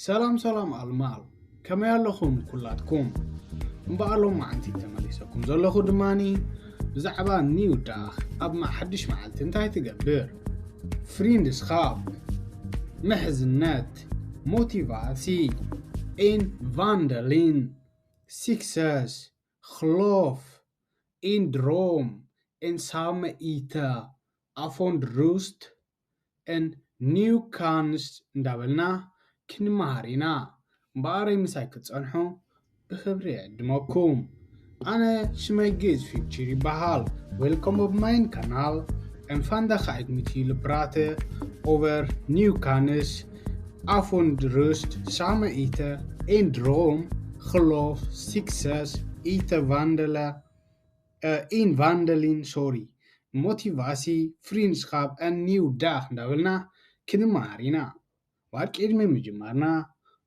ሰላም ሰላም ኣልማል፣ ከመይ ኣለኹም ኩላትኩም? እምበኣር ሎማዓንቲ ተመሊሰኩም ዘለኹ ድማኒ ብዛዕባ ኒው ዳኽ ኣብ መ- ሓድሽ መዓልቲ እንታይ ትገብር? ፍሪንድስኻፕ፣ ምሕዝነት፣ ሞቲቫሲ፣ ኤን ቫንደሊን፣ ሲክሰስ፣ ክሎፍ፣ ኤን ድሮም፣ ኤን ሳመ ኢተ፣ ኣፎንድ ሩስት፣ ኤን ኒው ካንስ እንዳበልና ክንመሃር ኢና። እምበኣረይ ምሳይ ክትጸንሑ ብኽብሪ ይዕድመኩም። ኣነ ሽመይ ግእዝ ፊክቸር ይበሃል። Welcome ኣብ ማይን ካናል። And vandaag ga ik met jullie praten over nieuw kennis, avondrust, samen eten, in droom, geloof, succes, eten, wandelen, uh, in wandeling, sorry, motivatie, vriendschap en nieuw dag እንዳበልና ክንመሃር ኢና። ዋር ቅድሚ ምጅማርና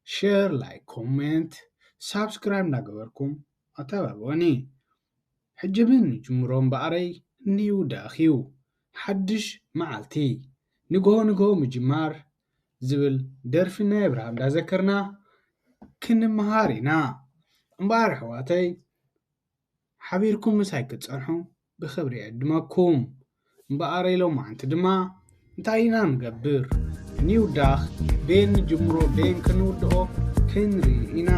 ሸር፣ ላይክ፣ ኮሜንት፣ ሳብስክራይብ እንዳገበርኩም ኣተባብዑኒ። ሕጂ ምን ጅምሮ እምበኣረይ ኒው ዳኽ እዩ፣ ሓድሽ መዓልቲ፣ ንግሆ ንግሆ ምጅማር ዝብል ደርፊ ናይ ኣብርሃም እንዳዘከርና ክንመሃር ኢና። እምበኣር ኣሕዋተይ፣ ሓቢርኩም ምሳይ ክትጸንሑ ብኽብሪ ይዕድመኩም። እምበኣረይ ሎማዓንቲ ድማ እንታይ ኢና ንገብር? ኒው ዳኽ ቤን ንጅምሮ ቤን ክንውድኦ ክንርኢ ኢና።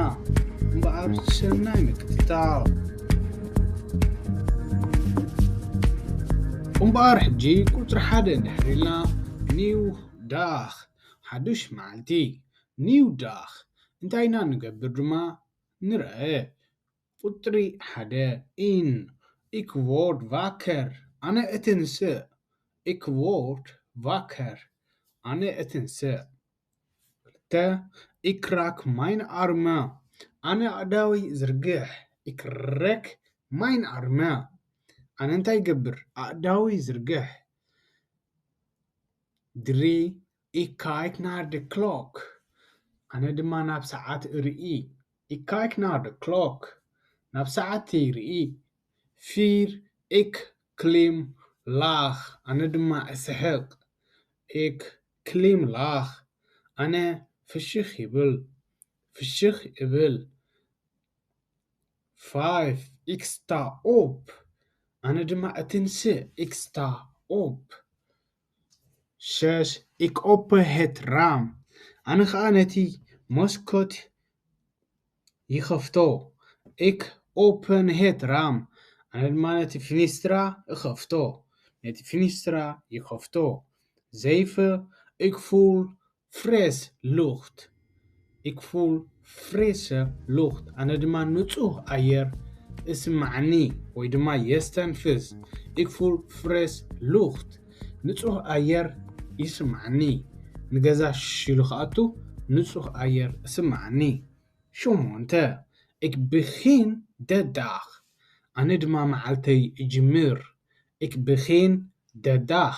እምበኣር ሰናይ ምክትታል። እምበኣር ሕጂ ቁጽሪ ሓደ እንድሕር ኢልና ኒው ዳኽ ሓዱሽ መዓልቲ፣ ኒው ዳኽ እንታይ ኢና ንገብር ድማ ንርአ። ቁጽሪ ሓደ፣ ኢን፣ ኢክ ዎርድ ቫከር፣ ኣነ እትንስእ። ኢክ ዎርድ ቫከር፣ ኣነ እትንስእ። ክልተ፣ ኢክ ራክ ማይን ኣርመ፣ ኣነ ኣእዳወይ ዝርግሕ። ኢክ ረክ ማይን ኣርመ፣ ኣነ እንታይ ይገብር? ኣእዳወይ ዝርግሕ። ድሪ፣ ኢክ ካይክ ናር ደ ክሎክ፣ ኣነ ድማ ናብ ሰዓት እርኢ። ኢክ ካይክ ናር ደ ክሎክ፣ ናብ ሰዓት ይርኢ። ፊር፣ ኢክ ክሊም ላኽ፣ ኣነ ድማ እስሕቕ። ኢክ ክሊም ላኽ፣ ኣነ ፍሽኽ ይብል፣ ፍሽኽ እብል። ፋይፍ፣ ኢክ ስታ ኦፕ፣ ኣነ ድማ እትንስእ። ኢክ ስታ ኦፕ። ሸሽ፣ ኢክ ኦፕ ሄት ራም፣ ኣነ ኸኣ ነቲ መስኮት ይኸፍቶ። ኢክ ኦፕን ሄት ራም፣ ኣነ ድማ ነቲ ፊኒስትራ እኸፍቶ። ነቲ ፊኒስትራ ይኸፍቶ። ዘይፈ፣ ኢክ ፉል ፍሬስ ሉኽት፣ ኢክ ፉል ፍሬሰ ሉኽት፣ ኣነ ድማ ንጹህ ኣየር እስምዓኒ ወይ ድማ የስተንፍስ። ኢክ ፉል ፍሬስ ሉኽት፣ ንጹህ ኣየር ይስምዓኒ። ንገዛ ሽሽ ኢሉ ክኣቱ ንጹህ ኣየር እስምዓኒ። ሸሞንተ፣ ኢክ ብኺን ደዳኽ፣ ኣነ ድማ መዓልተይ እጅምር። ኢክ ብኺን ደዳኽ፣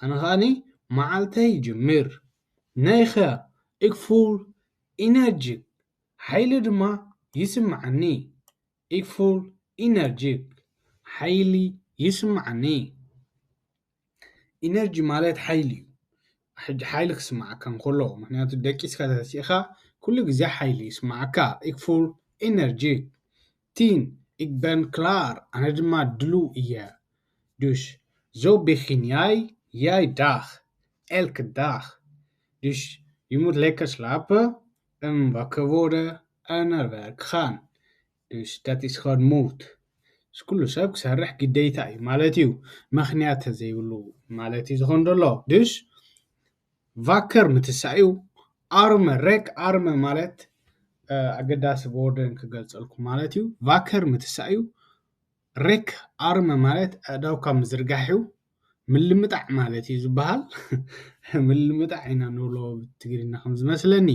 ኣነ ኸኣኒ መዓልተይ ይጅምር። ናይኸ፣ ኢክ ፉል ኢነርጂክ፣ ሓይሊ ድማ ይስምዓኒ። ኢክ ፉል ኢነርጂክ፣ ሓይሊ ይስምዓኒ። ኢነርጂ ማለት ሓይሊ እዩ። ሕጂ ሓይሊ ክስምዓካ እንከሎ፣ ምኽንያቱ ደቂስካ ተሲእኻ ኩሉ ግዜ ሓይሊ ይስምዓካ። ኢክ ፉል ኢነርጂክ። ቲን፣ ኢክ በን ክላር፣ ኣነ ድማ ድሉው እየ። ዱሽ፣ ዞ ቢኺን ያይ፣ ያይ ዳኽ፣ ኤልክ ዳኽ። ዱሽ፣ ዩ ሙት ሌከር ስላፕ፣ እም ቫከር ዎርደ፣ ኣነር ቨርክ ኻን። ዱሽ፣ ዳት ኢስ ኸን ሙት። ኩሉ ሰብ ክሰርሕ ግዴታ እዩ ማለት እዩ። ምኽንያት ተዘይብሉ ማለት እዩ ዝኾን ዘሎ። ዱሽ፣ ቫከር ምትሳእ እዩ። ኣርመ፣ ሬክ ኣርመ ማለት፣ እ፣ ኣገዳሲ ብወርደን ክገልጸልኩም ማለት እዩ። ቫከር ምትሳእ እዩ። ሬክ ኣርመ ማለት ኣእዳውካ ምዝርጋሕ እዩ። ምልምጣዕ ማለት እዩ ዝበሃል። ምልምጣዕ ኢና ንብሎ ብትግርኛ ከም ዝመስለኒ።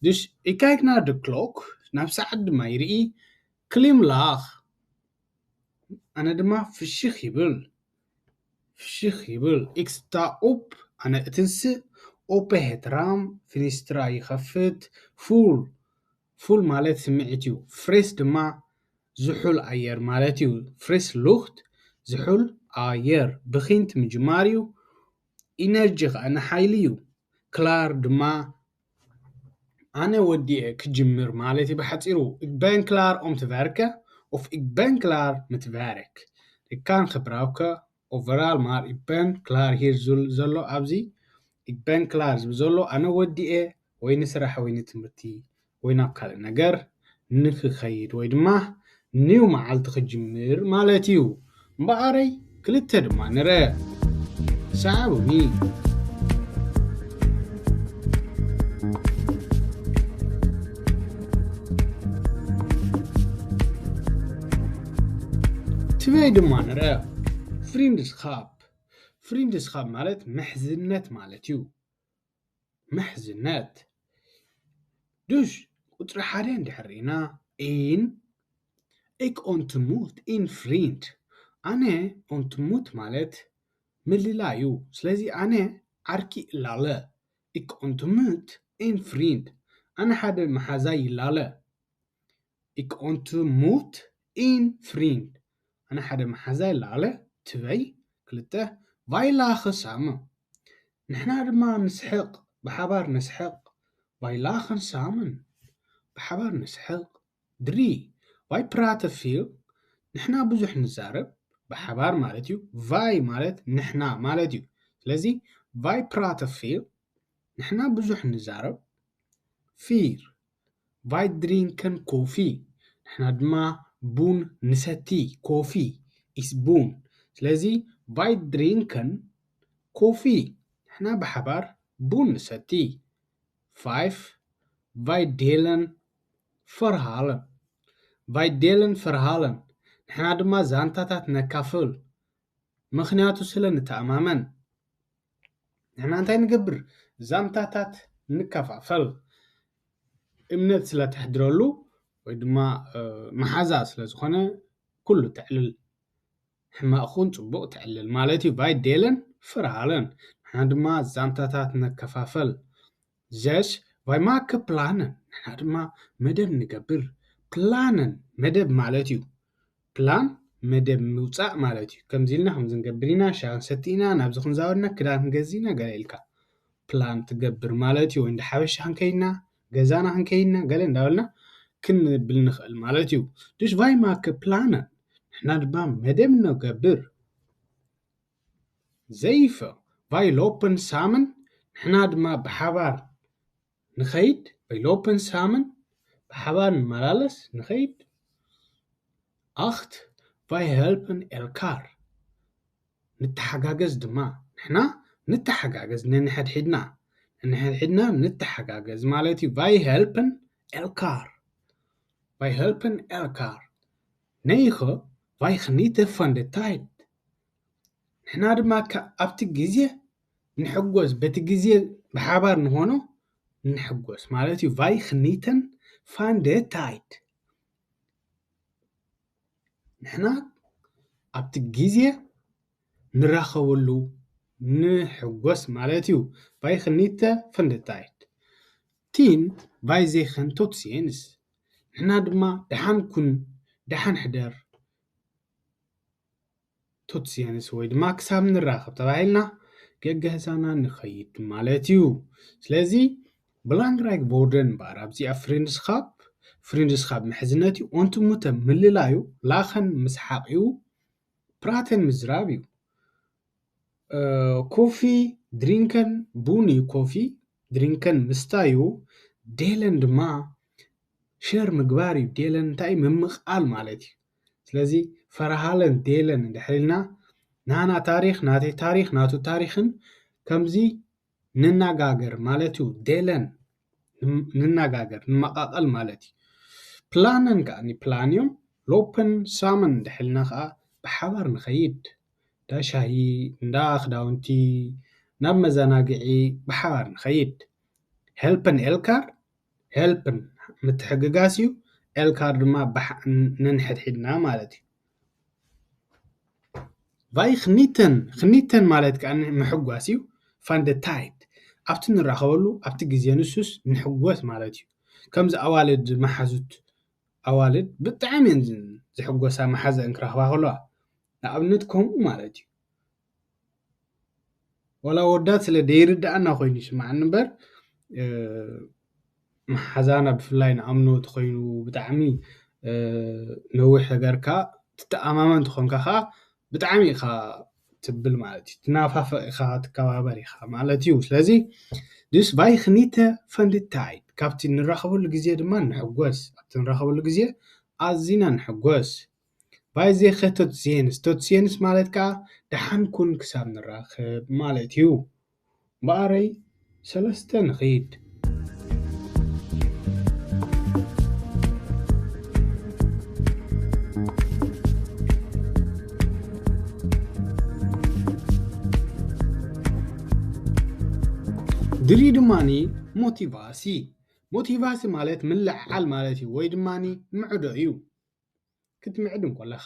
ድሽ፣ ኢክ ካይክ ናር ደ ክሎክ፣ ናብ ሰዓት ድማ ይርኢ። ክሊም ላኽ፣ ኣነ ድማ ፍሽኽ ይብል። ፍሽኽ ይብል። ኢክ ስታ ኡፕ፣ ኣነ እትንስእ። ኦፐ ሄት ራም፣ ፊኒስትራ ይኸፍት። ፉል፣ ፉል ማለት ስምዒት እዩ። ፍሬስ ድማ ዝሑል ኣየር ማለት እዩ። ፍሬስ ሉኽት፣ ዝሑል ኣየር። ብኺንት ምጅማር እዩ። ኢነርጂ ኸኣ ንሓይሊ እዩ። ክላር ድማ ኣነ ወዲኤ ክጅምር ማለት እዩ ብሓጺሩ። Ik ben klaar om te werken of ik ben klaar met werk. Ik kan gebruiken overal, maar ik ben klaar hier ዝብል ዘሎ ኣብዚ ik ben klaar ዝብል ዘሎ ኣነ ወዲኤ ወይ ንስራሕ ወይ ንትምህርቲ ወይ ናብ ካልእ ነገር ንክኸይድ ወይ ድማ new መዓልቲ ክጅምር ማለት እዩ። እምበኣረይ ክልተ ድማ ንረ ሰዓቡኒ። ትበይ ድማ ንረ ፍሪንድስኻፕ። ፍሪንድስኻፕ ማለት ምሕዝነት ማለት እዩ። ምሕዝነት። ዱሽ ቁፅሪ ሓደ እንድሕር ርኢና ኢን ik ontmoet een vriend። ኣነ ontmoet ማለት ምልላይ እዩ። ስለዚ ኣነ ዓርኪ እላለ። Ik ontmoet een vriend። ኣነ ሓደ መሓዛይ ይላለ። Ik ontmoet een vriend። ኣነ ሓደ መሓዛይ ይላለ። ትበይ ክልተ። Wij lachen samen። ንሕና ድማ ንስሕቕ፣ ብሓባር ንስሕቕ። Wij lachen samen። ብሓባር ንስሕቕ። ድሪ። Wij praten veel። ንሕና ብዙሕ ንዛረብ። ብሓባር ማለት እዩ። Wij ማለት ንሕና ማለት እዩ። ስለዚ wij praten veel። ንሕና ብዙሕ ንዛረብ። Vier. Wij drinken koffie። ንሕና ድማ ቡን ንሰቲ። Koffie is ቡን። ስለዚ wij drinken koffie። ንሕና ብሓባር ቡን ንሰቲ። Vijf. Wij delen verhalen. Wij delen verhalen. ንሕና ድማ ዛንታታት ነካፍል። ምኽንያቱ ስለ ንተኣማመን። ንሕና እንታይ ንገብር? ዛንታታት ንከፋፈል። እምነት ስለ ተሕድረሉ ወይ ድማ መሓዛ ስለ ዝኾነ ኩሉ ተዕልል። ሕማቕ ኹን ጽቡቕ ተዕልል ማለት እዩ። Wij delen verhalen። ንሕና ድማ ዛንታታት ነከፋፈል። Zes. Wij maken plannen። ንሕና ድማ መደብ ንገብር። Plannen መደብ ማለት እዩ። ፕላን መደብ ምውጻእ ማለት እዩ። ከምዚ ኢልና ከምዚ ንገብር ኢና፣ ሻሂ ክንሰቲ ኢና፣ ናብዚ ክንዛወር ኢና፣ ክዳን ክንገዝእ ኢና፣ ገለ ኢልካ ፕላን ትገብር ማለት እዩ። ወይ እንዳ ሓበሻ ክንከይድ ኢና፣ ገዛና ክንከይድ ኢና፣ ገለ እንዳበልና ክንብል ንኽእል ማለት እዩ። Dus wij maken plannen። ንሕና ድማ መደብ ንገብር። Zeven. Wij lopen samen። ንሕና ድማ ብሓባር ንኸይድ። Wij lopen samen። ብሓባር ንመላለስ፣ ንኸይድ። Acht. Wij helpen elkaar። ንተሓጋገዝ ድማ። ንሕና ንተሓጋገዝ ነንሕድሕድና። ነንሕድሕድና ንተሓጋገዝ ማለት እዩ። Wij helpen elkaar። Wij helpen elkaar። Negen. Wij genieten van de tijd። ንሕና ድማ ከ-፣ ኣብቲ ግዜ ንሕጎስ። በቲ ግዜ ብሓባር ንኾኖ ንሕጎስ ማለት እዩ። Wij genieten van de tijd። ንሕና ኣብቲ ግዜ ንራኸበሉ ንሕጎስ ማለት እዩ። Wij genieten van de tijd። Tien. Wij zeggen tot ziens። ንሕና ድማ ደሓን ኩን፣ ደሓን ሕደር። Tot ziens ወይ ድማ ክሳብ ንራኸብ ተባሂልና ገገህዛና ንኸይድ ማለት እዩ። ስለዚ belangrijk woorden እምበኣር ኣብዚኣ ፍሪንድስኻፕ፣ ፍሪንድስኻፕ ምሕዝነት እዩ። Ontmoeten ምልላዩ፣ lachen ምስሓቕ እዩ። Praten ምዝራብ እዩ። Koffie drinken ቡን እዩ። Koffie drinken ምስታይ እዩ። Delen ድማ ሸር ምግባር እዩ። Delen እንታይ እዩ? ምምቓል ማለት እዩ። ስለዚ verhalen delen እንድሕር ኢልና ናና ታሪኽ፣ ናተይ ታሪኽ፣ ናቱ ታሪኽን ከምዚ ንነጋገር ማለት እዩ። Delen ን-፣ ንነጋገር፣ ንመቓቐል ማለት እዩ። Plannen ከኣ ፕላን እዮም። Lopen samen እንድሕር ኢልና ከኣ ብሓባር ንኸይድ። እንዳ ሻሂ፣ እንዳ ክዳውንቲ፣ ናብ መዘናግዒ ብሓባር ንኸይድ። Helpen elkaar፣ helpen ምትሕግጋዝ እዩ። Elkaar ድማ ብሓ-፣ ነንሕድሕድና ማለት እዩ። Wij genieten፣ genieten ማለት ከኣ ምሕጓስ እዩ። Van de tijd፣ ኣብቲ ንራኸበሉ ኣብቲ ግዜ ንሱስ ንሕጎስ ማለት እዩ። ከምዚ ኣዋልድ መሓዙት፣ ኣዋልድ ብጣዕሚ እየን ዝሕጎሳ መሓዘአን ክረኽባ ከለዋ። ንኣብነት ከምኡ ማለት እዩ። ዋላ ወዳት ስለ ደይርድኣና ኮይኑ ይስምዓኒ እምበር፣ እ፣ መሓዛና ብፍላይ ንኣምኖ ተኾይኑ ብጣዕሚ ነዊሕ ጌርካ ትተኣማመን ተኾንካ ከዓ ብጣዕሚ ኢኻ ትብል ማለት እዩ። ትናፋፈቕ ኢኻ፣ ትከባበር ኢኻ ማለት እዩ። ስለዚ dus wij genieten van de tijd፣ ካብቲ ንራኸበሉ ግዜ ድማ ንሕጎስ። ኣብቲ ንራኸበሉ ግዜ ኣዚና ንሕጎስ። Wij zeggen tot ziens፣ tot ziens ማለት ከዓ ደሓን ኩን ክሳብ ንራኸብ ማለት እዩ። እምበኣረይ ሰለስተ ንኺድ። ድሪ ድማኒ ሞቲቫሲ። ሞቲቫሲ ማለት ምልዕዓል ማለት እዩ፣ ወይ ድማኒ ምዕዶ እዩ። ክትምዕድ እንከለኻ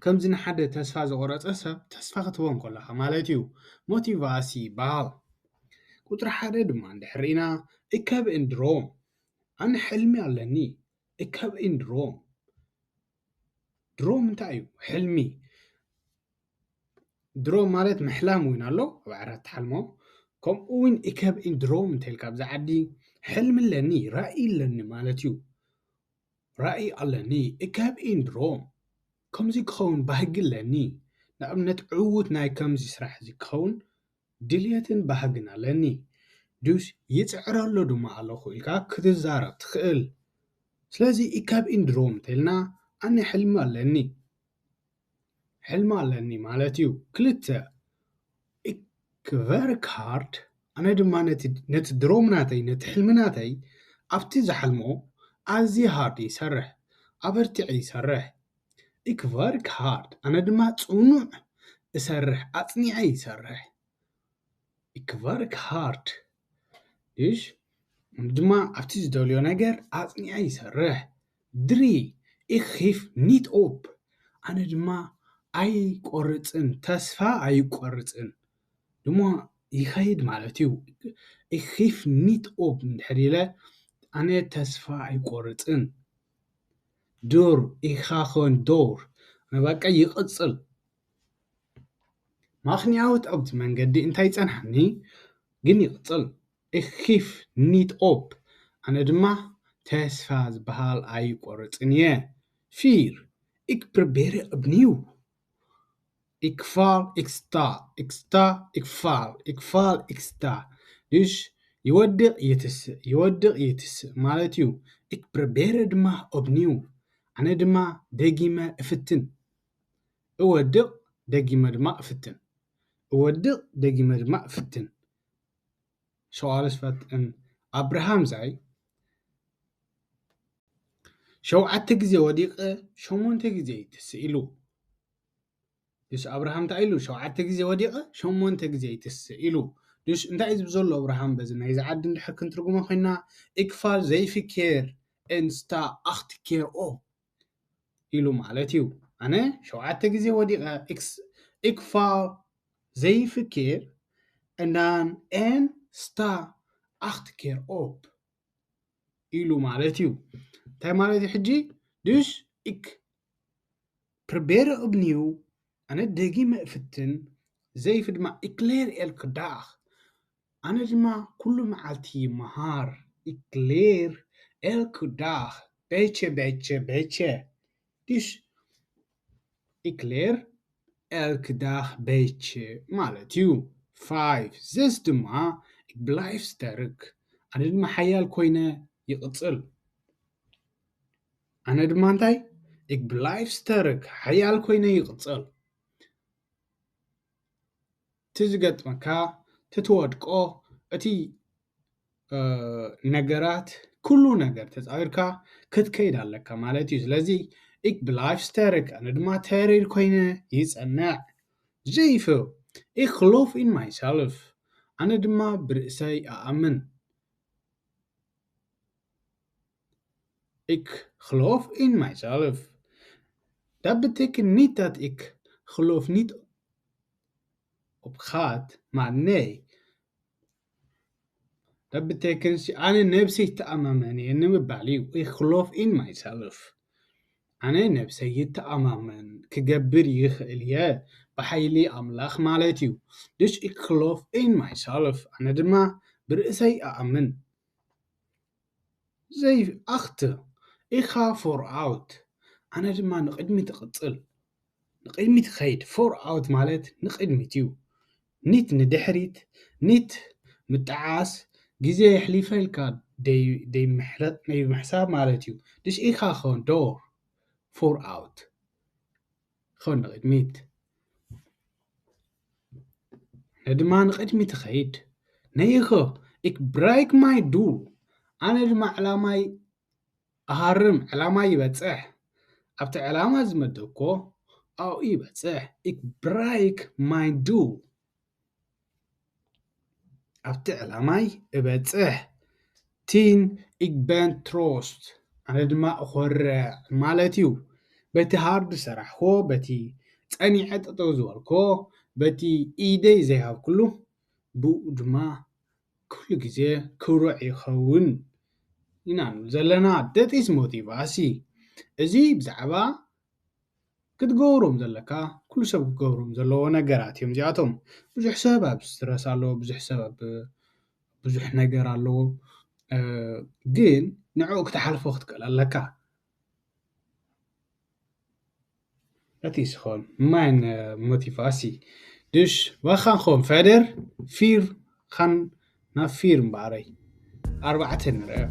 ከምዚ ንሓደ ተስፋ ዝቆረጸ ሰብ ተስፋ ክትህቦ እንከለኻ ማለት እዩ። ሞቲቫሲ ይበሃል። ቁጽሪ ሓደ ድማ እንድሕር ርኢና እከብ ኢን ድሮም። ኣነ ሕልሚ ኣለኒ። እከብ ኢን ድሮም። ድሮም እንታይ እዩ? ሕልሚ። ድሮም ማለት ምሕላም እውን ኣሎ፣ ኣብ ዓራት ትሓልሞ። ከምኡ እውን እከብ ኢን ድሮም እንተልካ ኣብዚ ዓዲ ሕልሚ ኣለኒ፣ ራእይ ኣለኒ ማለት እዩ። ራእይ ኣለኒ፣ እከብ ኢን ድሮም። ከምዚ ክኸውን ባህጊ ኣለኒ። ንኣብነት ዕዉት ናይ ከምዚ ስራሕ እዚ ክኸውን ድልየትን ባህግን ኣለኒ። Dus ይጽዕረሉ ድማ ኣለኹ ኢልካ ክትዛረብ ትኽእል። ስለዚ እከብ ኢን ድሮም እንተልና ኣነ ሕልሚ ኣለኒ። ሕልሚ ኣለኒ ማለት እዩ። ክልተ፣ ik werk hard፣ ኣነ ድማ ነቲ፣ ነቲ ድሮም ናተይ፣ ነቲ ሕልሚ ናተይ ኣብቲ ዝሓልሞ ኣዝየ ሃርድ ይሰርሕ፣ ኣበርቲዐ ይሰርሕ። Ik werk hard፣ ኣነ ድማ ጽኑዕ እሰርሕ፣ ኣጽኒዐ ይሰርሕ። Ik werk hard። Dus ድማ ኣብቲ ዝደልዮ ነገር ኣጽኒዐ ይሰርሕ። ድሪ፣ ik geef niet op። ኣነ ድማ ኣይቆርጽን፣ ተስፋ ኣይቆርጽን። ድማ ይኸይድ ማለት እዩ። Ik geef niet op እንድሕር ኢለ ኣነ ተስፋ ኣይቆርጽን። ዱር፣ ik ga gewoon door። ኣነ በቃ ይቕጽል። ማኽንያውት ኣብቲ መንገዲ እንታይ ጸንሓኒ ግን ይቕጽል። Ik geef niet op። ኣነ ድማ ተስፋ ዝበሃል ኣይቆርጽን እየ። ፊር፣ ik probeer opnieuw። Ik val, ik sta, ik sta, ik val, ik val, ik sta። Dus ይወድቕ ይትስእ፣ ይወድቕ ይትስእ ማለት እዩ። Ik probeer ድማ opnieuw። ኣነ ድማ ደጊመ እፍትን። እወድቕ፣ ደጊመ ድማ እፍትን። እወድቕ፣ ደጊመ ድማ እፍትን። ሸዋልስ ፈትን ኣብርሃም ዛይ ሸውዓተ ግዜ ወዲቐ ሸሞንተ ግዜ ይትስእ ኢሉ። Dus ኣብርሃም እንታይ ኢሉ? ሸውዓተ ግዜ ወዲቐ ሸሞንተ ግዜ ይትስእ ኢሉ። Dus እንታይ እዩ ዝብል ዘሎ ኣብርሃም? በዚ ናይዚ ዓዲ እንድሕር ክንትርጉሞ ኮይና፣ ik val zeven keer en sta acht keer op ኢሉ ማለት እዩ። ኣነ ሸውዓተ ግዜ ወዲቐ፣ ik val zeven keer en dan en sta acht keer op ኢሉ ማለት እዩ። እንታይ ማለት እዩ ሕጂ? Dus ik probeer opnieuw፣ ኣነ ደጊመ እፍትን። Zeven ድማ፣ ik leer elke dag። ኣነ ድማ ኩሉ መዓልቲ ይመሃር። Ik leer elke dag፣ beetje beetje beetje። Dus ik leer elke dag beetje ማለት እዩ። Five፣ ስስ ድማ፣ ik blijf sterk። ኣነ ድማ ሓያል ኮይነ ይቕጽል። ኣነ ድማ እንታይ? Ik blijf sterk፣ ሓያል ኮይነ ይቕጽል። እቲ ዝገጥመካ፣ እቲ ትወድቆ፣ እቲ ነገራት፣ ኩሉ ነገር ተጻዊርካ ክትከይድ ኣለካ ማለት እዩ። ስለዚ ik blijf sterk፣ ኣነ ድማ ተሪር ኮይነ ይጸንዕ። Zeven፣ ik geloof in myself፣ ኣነ ድማ ብርእሰይ እኣምን። Ik geloof in myself. Dat betekent niet dat ik geloof niet op God, maar nee. Dat betekent ኣነ ነብሰይ ይተኣማመን እየ ንምባል እዩ። Ik geloof in myself። ኣነ ነብሰይ ይተኣማመን፣ ክገብር ይኽእል እየ ብሓይሊ ኣምላኽ ማለት እዩ። Dus ik geloof in myself። ኣነ ድማ ብርእሰይ እኣምን። Zij achter. Ik ga vooruit. ኣነ ድማ ንቕድሚት እቕጽል። ንቕድሚት እኸይድ። Vooruit ማለት ንቕድሚት እዩ። Niet ንድሕሪት፣ niet ምጥዓስ፣ ግዜ የሕሊፈ ኢልካ ደይ-፣ ደይ ምሕረ-፣ ደይ ምሕሳብ ማለት እዩ። Dus ik ga gewoon door. Vooruit. Gewoon ንቕድሚት። ኣነ ድማ ንቕድሚት እኸይድ። Nee, ik bereik mijn doel. ኣነ ድማ ዕላማይ እሃርም፣ ዕላማይ ይበጽሕ። ኣብቲ ዕላማ ዝመደብኮ ኣብኡ ይበጽሕ። Ik bereik mijn doel. ኣብቲ ዕላማይ እበጽሕ። Tien, ik ben troost. ኣነ ድማ እኾርዕ ማለት እዩ። በቲ ሃርድ ዝሰራሕክዎ፣ በቲ ጸኒዐ ጠጠው ዝበልክዎ፣ በቲ ኢደይ ዘይሃብክሉ፣ ብኡ ድማ ኩሉ ግዜ ክሩዕ ይኸውን ኢና ንብል ዘለና። Dit is motivatie. እዚ ብዛዕባ ክትገብሮም ዘለካ፣ ኩሉ ሰብ ክገብሮም ዘለዎ ነገራት እዮም እዚኣቶም። ብዙሕ ሰብ ኣብ ስትረስ ኣለዎ፣ ብዙሕ ሰብ ኣብ ብዙሕ ነገር ኣለዎ። እ፣ ግን ንዕኡ ክትሓልፎ ክትክእል ኣለካ። Dat is gewoon mijn, eh, motivatie. Dus we gaan gewoon verder. Vier gaan naar vier እምበኣረይ። ኣርባዕተ ንርአ።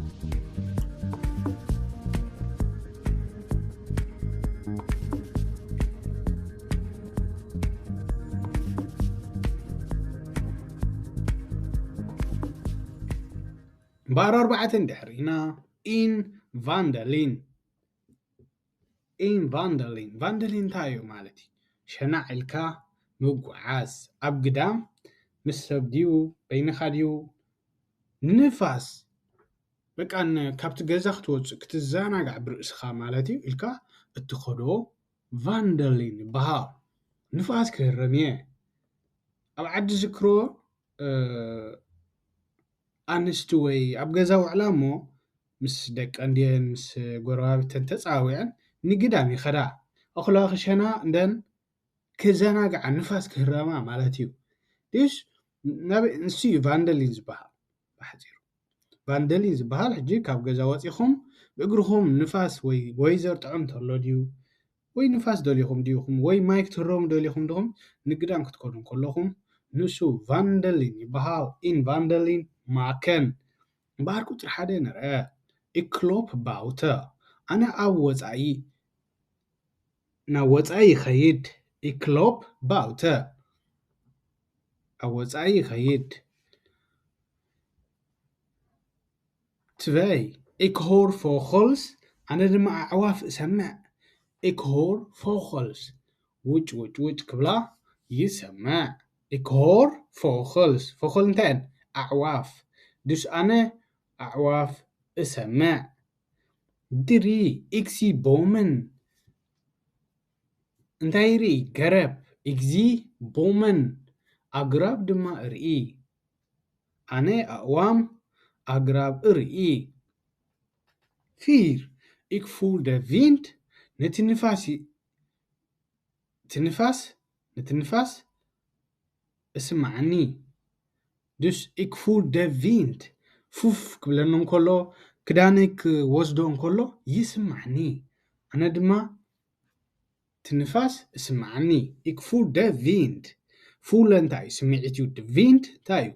እምበኣር ኣርባዕተ እንድሕር ኢና፣ in wandelen። In wandelen። Wandelen እንታይ እዩ ማለት እዩ? ሸናዕ ኢልካ ምጉዓዝ። ኣብ ግዳም ምስ ሰብ ድዩ፣ በይንኻ ድዩ፣ ንፋስ፣ በቃ ን-፣ ካብቲ ገዛ ክትወፅእ፣ ክትዘናጋዕ ብርእስኻ ማለት እዩ ኢልካ እትኸዶ wandelen ይበሃል። ንፋስ ክህረም እየ። ኣብ ዓዲ ዝክሮ፣ እ፣ ኣንስቲ ወይ ኣብ ገዛ ውዕላ እሞ ምስ ደቀን ድየን ምስ ጎረባብተን ተጻዊዐን ንግዳም ይኸዳ። ኣኹላ ክሸና እንደን ክዘናግዓ ንፋስ ክህረማ ማለት እዩ። ድዩስ ናብ ንሱ እዩ ቫንደሊን ዝበሃል ብሓጺሩ። ቫንደሊን ዝበሃል ሕጂ ካብ ገዛ ወጺኹም ብእግርኹም ንፋስ ወይ ወይዘር ጥዑም ተሎ ድዩ ወይ ንፋስ ደሊኹም ዲኹም ወይ ማይ ክትህረሙ ደሊኹም ዲኹም ንግዳም ክትከዱ እንከለኹም ንሱ ቫንደሊን ይበሃል። In wandelen maken። እምበኣር ቁጽሪ ሓደ ንርአ። Ik loop buiten። ኣነ ኣብ ወጻኢ፣ ናብ ወጻኢ ይኸይድ። Ik loop buiten። ኣብ ወጻኢ ይኸይድ። Twee. Ik hoor vogels. ኣነ ድማ ኣዕዋፍ እሰምዕ። Ik hoor vogels. ውጭ ውጭ ውጭ ክብላ ይሰምዕ። Ik hoor vogels. ፎኾል እንታይ እየን? ኣዕዋፍ። Dus ኣነ ኣዕዋፍ እሰምዕ። Drie. Ik zie bomen. እንታይ ይርኢ? ገረብ። Ik zie bomen. ኣግራብ ድማ እርኢ። ኣነ ኣእዋም ኣግራብ እርኢ። Vier. Ik voel de wind. ነቲ ንፋስ ይ-፣ እቲ ንፋስ፣ ነቲ ንፋስ እስምዓኒ። Dus ik voel de wind. ፉፍ ክብለኒ እንከሎ፣ ክዳነይ ክወስዶ እንከሎ ይስምዓኒ። ኣነ ድማ እቲ ንፋስ እስምዓኒ። Ik voel de wind. ፉለ እንታይ እዩ? ስምዒት እዩ። De wind እንታይ እዩ?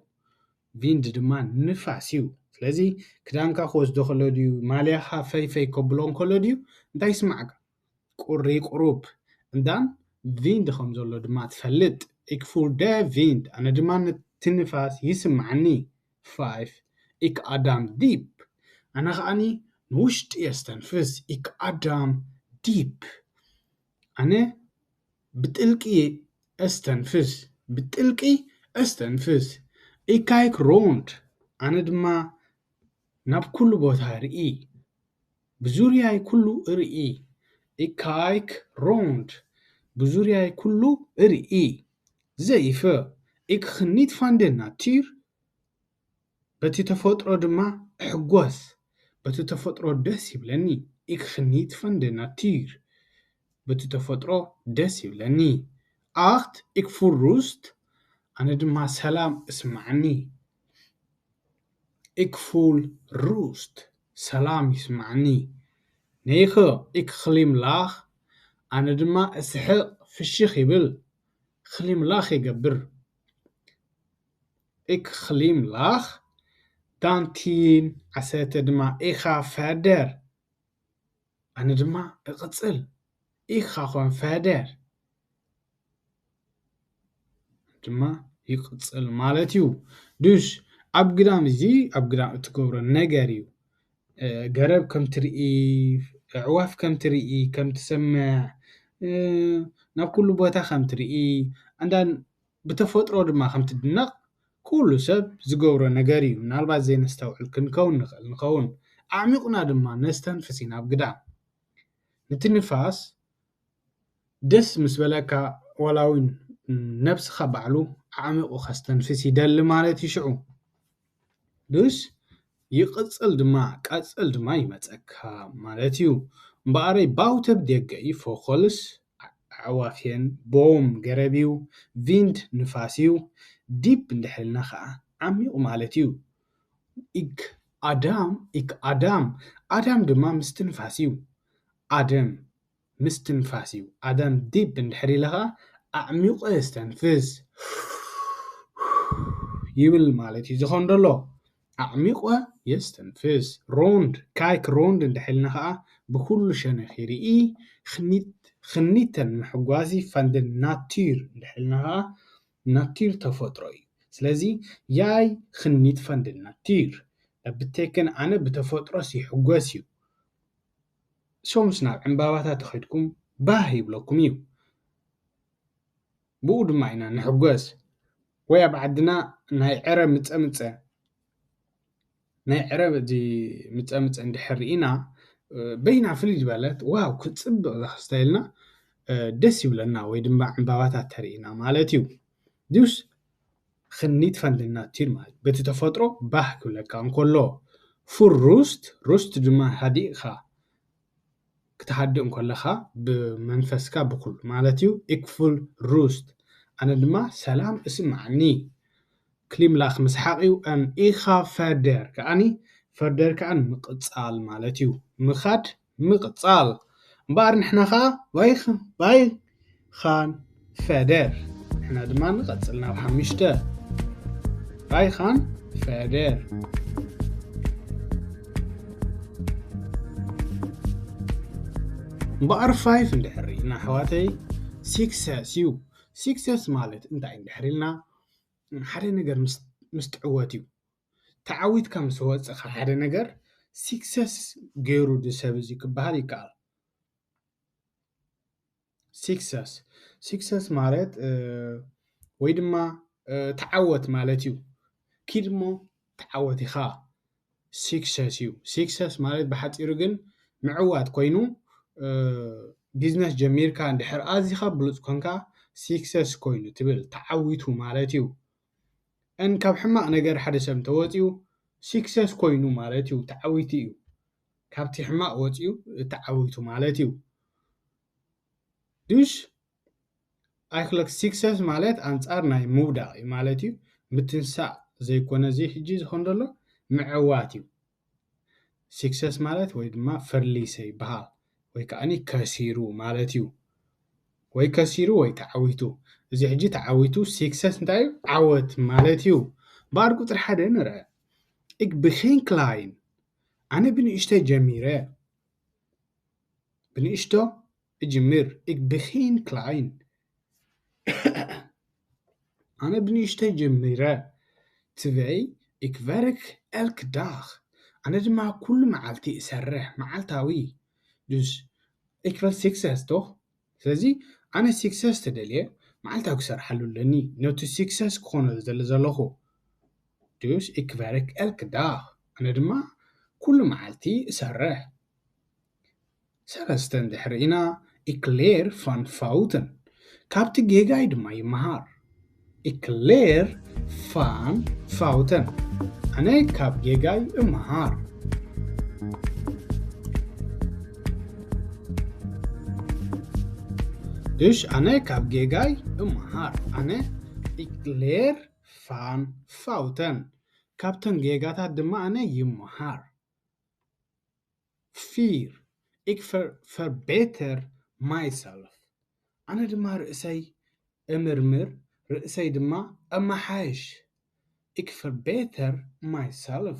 ቪንድ ድማ ንፋስ እዩ። ስለዚ ክዳንካ ክወስዶ ከሎ ድዩ፣ ማልያኻ ፈይፈይ ከብሎ እንከሎ ድዩ፣ እንታይ ይስምዓካ? ቁሪ ቁሩብ። እንዳን ቪንድ ከም ዘሎ ድማ ትፈልጥ። Ik voel de wind. ኣነ ድማ ነቲ ንፋስ ይስምዓኒ። Five. Ik adem diep. ኣነ ከዓኒ ንውሽጢ የስተንፍስ። Ik adem diep. ኣነ ብጥልቂ እስተንፍስ። ብጥልቂ እስተንፍስ። Ik kijk rond. ኣነ ድማ ናብ ኩሉ ቦታ እርኢ። ብዙርያይ ኩሉ እርኢ። Ik kijk rond. ብዙርያይ ኩሉ እርኢ። Zeven. Ik geniet van de natuur. በቲ ተፈጥሮ ድማ እሕጎስ። በቲ ተፈጥሮ ደስ ይብለኒ። Ik geniet van de natuur. በቲ ተፈጥሮ ደስ ይብለኒ። Acht. Ik voel rust. ኣነ ድማ ሰላም እስምዓኒ። Ik voel rust. ሰላም ይስማዓኒ። Nee, ik glimlach. ኣነ ድማ እስሕቕ፣ ፍሽኽ ይብል። Glimlach ይገብር። Ik glimlach. Dan tien, ዓሰርተ ድማ, ik ga verder. ኣነ ድማ እቕጽል። Ik ga gewoon verder. ድማ ይቕጽል ማለት እዩ። Dus ኣብ ግዳም፣ እዚ ኣብ ግዳም እትገብሮ ነገር እዩ። እ፣ ገረብ ከም ትርኢ፣ ኣዕዋፍ ከም ትርኢ፣ ከም ትሰምዕ፣ እ፣ ናብ ኩሉ ቦታ ከም ትርኢ፣ ኣንዳን ብተፈጥሮ ድማ ከም ትድነቕ ኩሉ ሰብ ዝገብሮ ነገር እዩ። ምናልባት ዘይነስተውዕል ክንከውን ንኽእል ንኸውን። ኣዕሚቑና ድማ ነስተንፍስ ኢና ኣብ ግዳም። ነቲ ንፋስ ደስ ምስ በለካ፣ ዋላ እውን ነብስኻ ባዕሉ ኣዕሚቑ ከስተንፍስ ይደሊ ማለት እዩ። ሽዑ Dus ይቕጽል ድማ፣ ቀጽል ድማ ይመጸካ ማለት እዩ። እምበኣረይ፣ buiten de vogels ኣዕዋፍ እየን፣ boom ገረብ እዩ፣ wind ንፋስ እዩ፣ diep እንድሕር ኢልና ኸዓ ዓሚቕ ማለት እዩ። Ik adem, ik adem. ኣዳም ድማ ምስትንፋስ እዩ። ኣደም ምስትንፋስ እዩ። ኣደም diep እንድሕር ኢለ ኸዓ ኣዕሚቑ የስተንፍስ ይብል ማለት እዩ ዝኾን ዘሎ። ኣዕሚቑ የስተንፍስ። Rond፣ kijk rond እንድሕር ኢልና ኸዓ ብኩሉ ሸነኽ ይርኢ። Geniet፣ genieten፣ ምሕጓስ እዩ። Van de natuur እንድሕር ኢልና ኸዓ ናቲር ተፈጥሮ እዩ። ስለዚ፣ jij geniet van de natuur። Dat betekent ኣነ ብተፈጥሮስ ይሕጎስ እዩ። ሶምስ ናብ ዕምባባታት ተኸድኩም ባህ ይብለኩም እዩ። ብኡ ድማ ኢና ንሕጎስ። ወይ ኣብ ዓድና ናይ ዕረ ምጸምጸ፣ ናይ ዕረ እዚ ምጸምጸ እንድሕር ርኢና፣ እ፣ በይና ፍልይ ዝበለት፣ ዋው፣ ክጽብቕ ዘኽስተ ኢልና፣ እ፣ ደስ ይብለና፣ ወይ ድማ ዕምባባታት ተርኢና ማለት እዩ። Dus geniet van de natuur ማለት በቲ ተፈጥሮ ባህ ክብለካ እንከሎ፣ voel rust፣ rust ድማ ሃዲእኻ ክትሃድእ እንከለኻ ብመንፈስካ ብኩሉ ማለት እዩ። Ik voel rust፣ ኣነ ድማ ሰላም እስምዓኒ። Glimlach ምስሓቕ እዩ። En ik ga verder ከዓኒ፣ verder ከዓኒ ምቕጻል ማለት እዩ። ምኻድ፣ ምቕጻል። እምበኣር ንሕና ኸዓ wij gaan verder። ንሕና ድማ ንቐጽል ናብ ሓሙሽተ። Wij gaan verder። እምበኣር five እንድሕር ርኢና፣ ኣሕዋተይ፣ success እዩ። Success ማለት እንታይ እንድሕር ኢልና፣ ሓደ ነገር ምስ፣ ምስ ትዕወት እዩ። ተዓዊትካ ምስ ወጽእኻ ሓደ ነገር፣ success ገይሩ እዚ ሰብ እዚ ክበሃል ይከኣል። Success፣ success ማለት፣ እ፣ ወይ ድማ፣ እ፣ ተዓወት ማለት እዩ። ኪድ እሞ ተዓወት ኢኻ። Success እዩ። Success ማለት ብሓጺሩ ግን ምዕዋት ኮይኑ፣ እ፣ ቢዝነስ ጀሚርካ እንድሕር ኣዚኻ ብሉጽ ኮንካ፣ success ኮይኑ ትብል፣ ተዓዊቱ ማለት እዩ። እን ካብ ሕማቕ ነገር ሓደ ሰብ እንተወጺኡ፣ success ኮይኑ ማለት እዩ፣ ተዓዊቱ እዩ። ካብቲ ሕማቕ ወጺኡ ተዓዊቱ ማለት እዩ። Dus፣ ኣይክለክ፣ success ማለት ኣንጻር ናይ ምውዳቕ እዩ ማለት እዩ። ምትንሳእ ዘይኮነ፣ እዚ ሕጂ ዝኾን ዘሎ ምዕዋት እዩ። Success ማለት ወይ ድማ ፈርሊሰ ይበሃል፣ ወይ ከዓኒ ከሲሩ ማለት እዩ። ወይ ከሲሩ ወይ ተዓዊቱ። እዚ ሕጂ ተዓዊቱ፣ success እንታይ እዩ? ዓወት ማለት እዩ። እምበኣር ቁጽሪ ሓደ ንርአ። Ik begin klein። ኣነ ብንእሽተይ ጀሚረ። ብንእሽቶ እጅምር። Ik begin klein። ኣነ ብንእሽተይ ጀሚረ። Twee, ik werk elke dag። ኣነ ድማ ኩሉ መዓልቲ እሰርሕ፣ መዓልታዊ። Dus ik wil succes, toch? ስለዚ ኣነ success ተደልየ፣ መዓልታዊ ክሰርሓሉ ኣለኒ። ነቲ success ክኾኖ ዝደሊ ዘለኹ። Dus ik werk elke dag። ኣነ ድማ ኩሉ መዓልቲ እሰርሕ። ሰለስተ እንድሕር ርኢና፣ ik leer van fouten። ካብቲ ጌጋይ ድማ ይመሃር። Ik leer van fouten። ኣነ ካብ ጌጋይ እመሃር። Dus ኣነ ካብ ጌጋይ እመሃር። ኣነ፣ ik leer van fouten። ካብተን ጌጋታት ድማ ኣነ ይመሃር። Vier, ik ver, verbeter mijzelf. ኣነ ድማ ርእሰይ እምርምር፣ ርእሰይ ድማ እመሓይሽ። Ik verbeter mijzelf.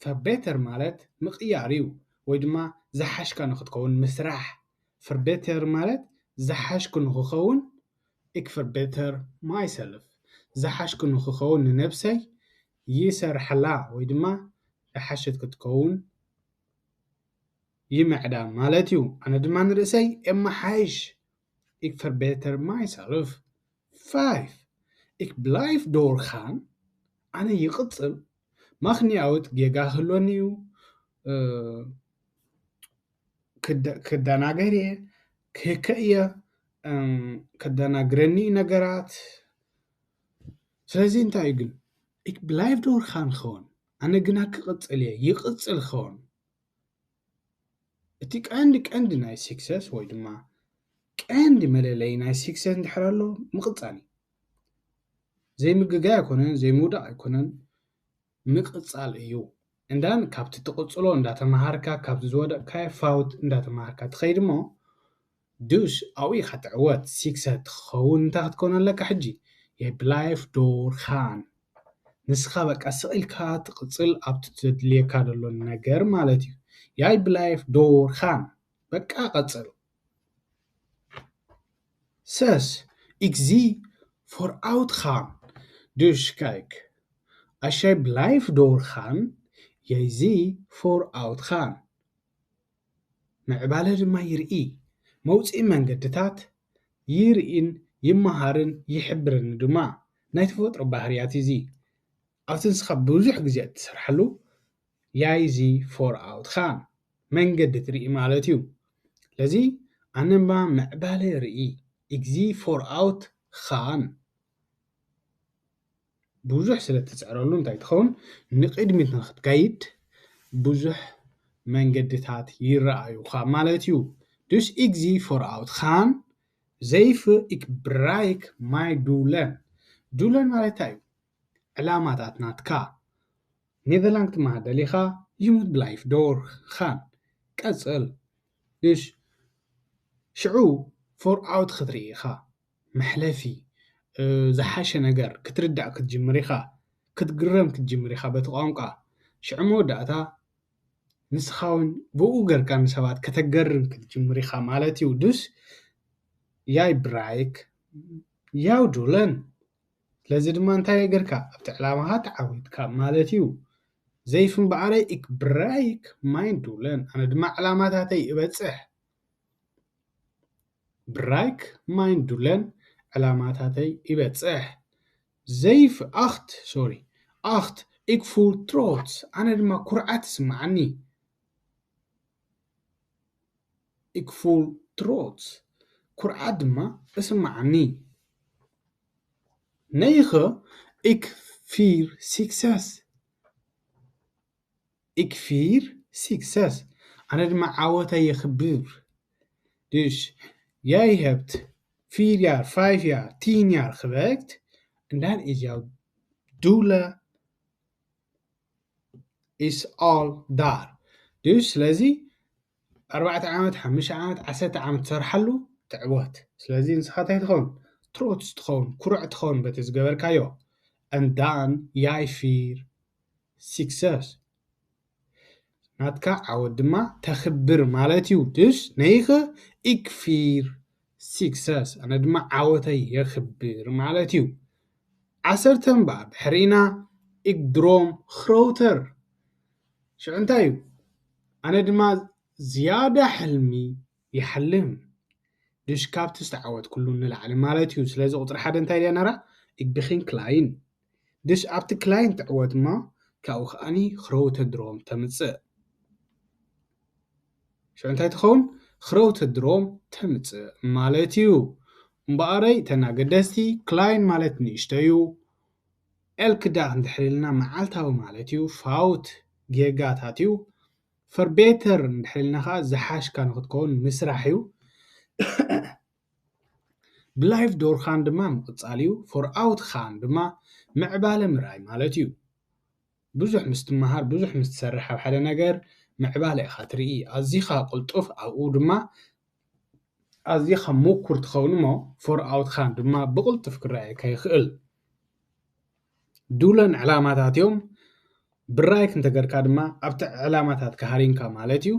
Verbeter ማለት ምቕያር እዩ፣ ወይ ድማ ዝሓሽካ ንኽትከውን ምስራሕ። Verbeter ማለት ዝሓሽኩ ንኽኸውን፣ ik verbeter mijzelf፣ ዝሓሽኩ ንኽኸውን ንነብሰይ ይሰርሓላ፣ ወይ ድማ ዝሓሸት ክትከውን ይምዕዳ ማለት እዩ። ኣነ ድማ ንርእሰይ እመሓይሽ። Ik verbeter mijzelf. Vijf, ik blijf doorgaan. ኣነ ይቕጽል። ምኽንያት ጌጋ ክህልወኒ እዩ። ክደናገር እየ፣ ክህከ እየ፣ ከደናግረኒ እዩ ነገራት። ስለዚ እንታይ እዩ ግን? Ik blijf doorgaan gewoon. ኣነ ግና ክቕጽል እየ፣ ይቕጽል ክኸውን። እቲ ቀንዲ ቀንዲ ናይ ሲክሰስ ወይ ድማ ቀንዲ መለለይ ናይ ሲክሰስ እንድሕር ኣሎ ምቕጻል እዩ። ዘይምግጋይ ኣይኮነን፣ ዘይምውዳቕ ኣይኮነን፣ ምቕጻል እዩ። እንዳን ካብቲ ትቕጽሎ እንዳተማሃርካ፣ ካብቲ ዝወደቕካዮ ፋውት እንዳተማሃርካ ትኸይድ እሞ፣ ዱሽ ኣብኡ ኢኻ ትዕወት። ሲክሰስ ትኸውን እንታይ ክትከውን ኣለካ ሕጂ? Je blijft doorgaan. ንስኻ በቃ ስቕ ኢልካ ትቕጽል ኣብቲ ዘድልየካ ዘሎ ነገር ማለት እዩ። Jij blijft doorgaan. በቃ ቀጽል። Zes, ik zie vooruitgang. Dus kijk, als jij blijft doorgaan, jij zie vooruitgang. ምዕባለ ድማ ይርኢ። መውፅኢ መንገድታት ይርኢን ይመሃርን ይሕብርን ድማ። ናይ ተፈጥሮ ባህርያት እዚ። ኣብቲ ንስኻ ብዙሕ ግዜ እትሰርሓሉ፣ jij zie vooruitgang፣ መንገዲ ትርኢ ማለት እዩ። ስለዚ ኣነ ድማ ምዕባለ ርኢ። Ik zie vooruitgang። ብዙሕ ስለ እትፅዕረሉ እንታይ ትኸውን? ንቕድሚት ንክትከይድ ብዙሕ መንገድታት ይረኣዩኻ ማለት እዩ። Dus ik zie vooruitgang. Zeven, ik bereik mijn doelen. Doelen ማለት እንታይ እዩ? ዕላማታት ናትካ። ኔዘርላንድ ክትመሃር ደሊኻ፣ je moet blijven doorgaan። ቀጽል። Dus ሽዑ ፎርኣውት ክትርኢ ኢኻ። መሕለፊ፣ እ፣ ዝሓሸ ነገር ክትርዳእ ክትጅምር ኢኻ። ክትግረም ክትጅምር ኢኻ በቲ ቋንቋ። ሽዑ መወዳእታ ንስኻ እውን ብኡ ገርካ ንሰባት ከተገርም ክትጅምር ኢኻ ማለት እዩ። Dus jij bereik jouw doelen. ስለዚ ድማ እንታይ ጌርካ? ኣብቲ ዕላማኻ ተዓዊትካ ማለት እዩ። Zeven እምበኣረይ፣ ik bereik mijn doelen። ኣነ ድማ ዕላማታተይ እበጽሕ። Bereik mijn doelen፣ ዕላማታተይ ይበጽሕ። Zeven, acht, sorry. Acht, ik voel trots። ኣነ ድማ ኩርዓት ይስምዓኒ። Ik voel trots. ኩርዓት ድማ ይስምዓኒ። Negen, ik vier succes. Ik vier succes. ኣነ ድማ ዓወተይ የኽብር። Dus jij hebt vier jaar, vijf jaar, tien jaar gewerkt. En dan is jouw doelen is al daar. Dus ስለዚ ኣርባዕተ ዓመት፣ ሓሙሽተ ዓመት፣ ዓሰርተ ዓመት ትሰርሓሉ ትዕወት። ስለዚ ንስኻ እንታይ ትኸውን? ትሮትስ ትኸውን፣ ኩሩዕ ትኸውን በቲ ዝገበርካዮ። And dan jij vier succes. ናትካ ዓወት ድማ ተኽብር ማለት እዩ። Dus negen, ik vier succes። ኣነ ድማ ዓወተይ የኽብር ማለት እዩ። ዓሰርተ እምበኣር ድሕሪና፣ ik droom groter። ሽዑ እንታይ እዩ? ኣነ ድማ ዝያዳ ሕልሚ ይሓልም። Dus ካብቲ ዝተዓወትኩሉ ንላዕሊ ማለት እዩ። ስለዚ ቁፅሪ ሓደ እንታይ ድያ ነራ? Ik begin klein። Dus ኣብቲ ክላይን ትዕወት እሞ ካብኡ ከዓኒ ክረውተ ድሮም ተምፅእ። ሽዑ እንታይ ትኸውን? ክረውተ ድሮም ተምፅእ ማለት እዩ። እምበኣረይ እተን ኣገደስቲ፣ ክላይን ማለት ንእሽቶ እዩ። ኤልክ ዳግ እንድሕር ኢልና መዓልታዊ ማለት እዩ። ፋውት ጌጋታት እዩ። ፈርቤተር እንድሕር ኢልና ከዓ ዝሓሽካ ንክትከውን ምስራሕ እዩ። ብላይፍ ዶርኻን ድማ ምቕጻል እዩ። ፎርኣውት ኻን ድማ ምዕባለ ምርኣይ ማለት እዩ። ብዙሕ ምስ ትመሃር፣ ብዙሕ ምስ ትሰርሕ ኣብ ሓደ ነገር ምዕባለ ኢኻ ትርኢ። ኣዚኻ ቅልጡፍ ኣብኡ ድማ ኣዚኻ ምኩር ትኸውን እሞ፣ ፎር ኣውትኻ ድማ ብቕልጡፍ ክረኣየካ ይኽእል። ዱለን ዕላማታት እዮም። ብራይክ እንተገርካ ድማ ኣብቲ ዕላማታት ሃሪምካ ማለት እዩ።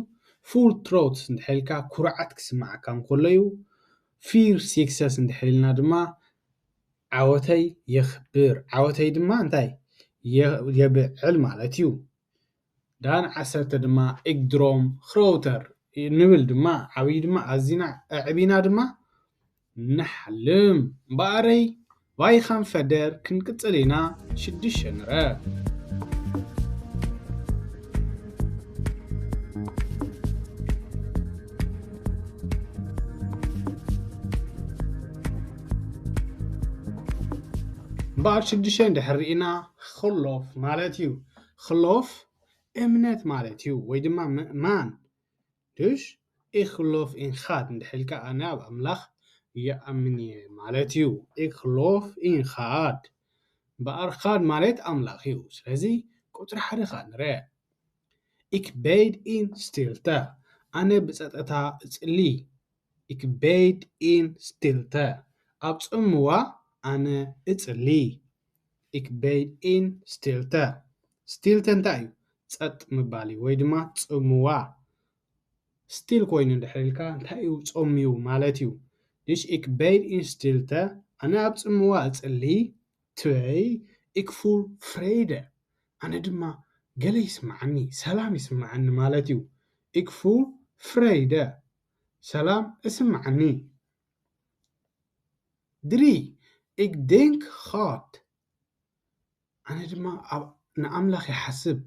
ፉል ትሮት እንድሕር ኢልካ ኩርዓት ክስምዓካ እንከሎ እዩ። ፊር ሲክሰስ እንድሕር ኢልና ድማ ዓወተይ የኽብር፣ ዓወተይ ድማ እንታይ የ-፣ የብዕል ማለት እዩ። ዳን ዓሰርተ ድማ ኢግድሮም ክሮውተር ንብል ድማ ዓብይ ድማ ኣዚና ኣዕቢና ድማ ንሓልም። እምበኣረይ ቫይኻን ፈደር ክንቅጽል ኢና። ሽዱሽተ ንረ እምበኣር ሽዱሽተ እንድሕር ርኢና ክሎፍ ማለት እዩ። ክሎፍ እምነት ማለት እዩ፣ ወይ ድማ ምእማን። ድሽ? ኢክሎፍ ኢንኻድ እንድሕር ኢልካ ኣነ ኣብ ኣምላኽ ይኣምን እየ ማለት እዩ። ኢክሎፍ ኢንኻድ። እምበኣር ኻድ ማለት ኣምላኽ እዩ። ስለዚ ቁጽሪ ሓደ ኸኣ ንርአ። ኢክ ቤይድ ኢን ስቲልተ። ኣነ ብጸጥታ እጽሊ። ኢክ ቤይድ ኢን ስቲልተ። ኣብ ጽምዋ ኣነ እጽሊ። ኢክ ቤይድ ኢን ስቲልተ። ስቲልተ እንታይ እዩ? ጸጥ ምባል እዩ፣ ወይ ድማ ጽምዋ። ስቲል ኮይኑ እንድሕር ኢልካ እንታይ እዩ? ጾምዩ ማለት እዩ። ድሽ ኢክ ቤይድ ኢን ስቲልተ። ኣነ ኣብ ጽምዋ እጽሊ። ትወይ ኢክ ፉል ፍሬይደ። ኣነ ድማ ገለ ይስምዓኒ፣ ሰላም ይስምዓኒ ማለት እዩ። ኢክ ፉል ፍሬይደ። ሰላም እስምዓኒ። ድሪ ኢክ ዴንክ ኻድ። ኣነ ድማ ኣብ-፣ ንኣምላኽ ይሓስብ።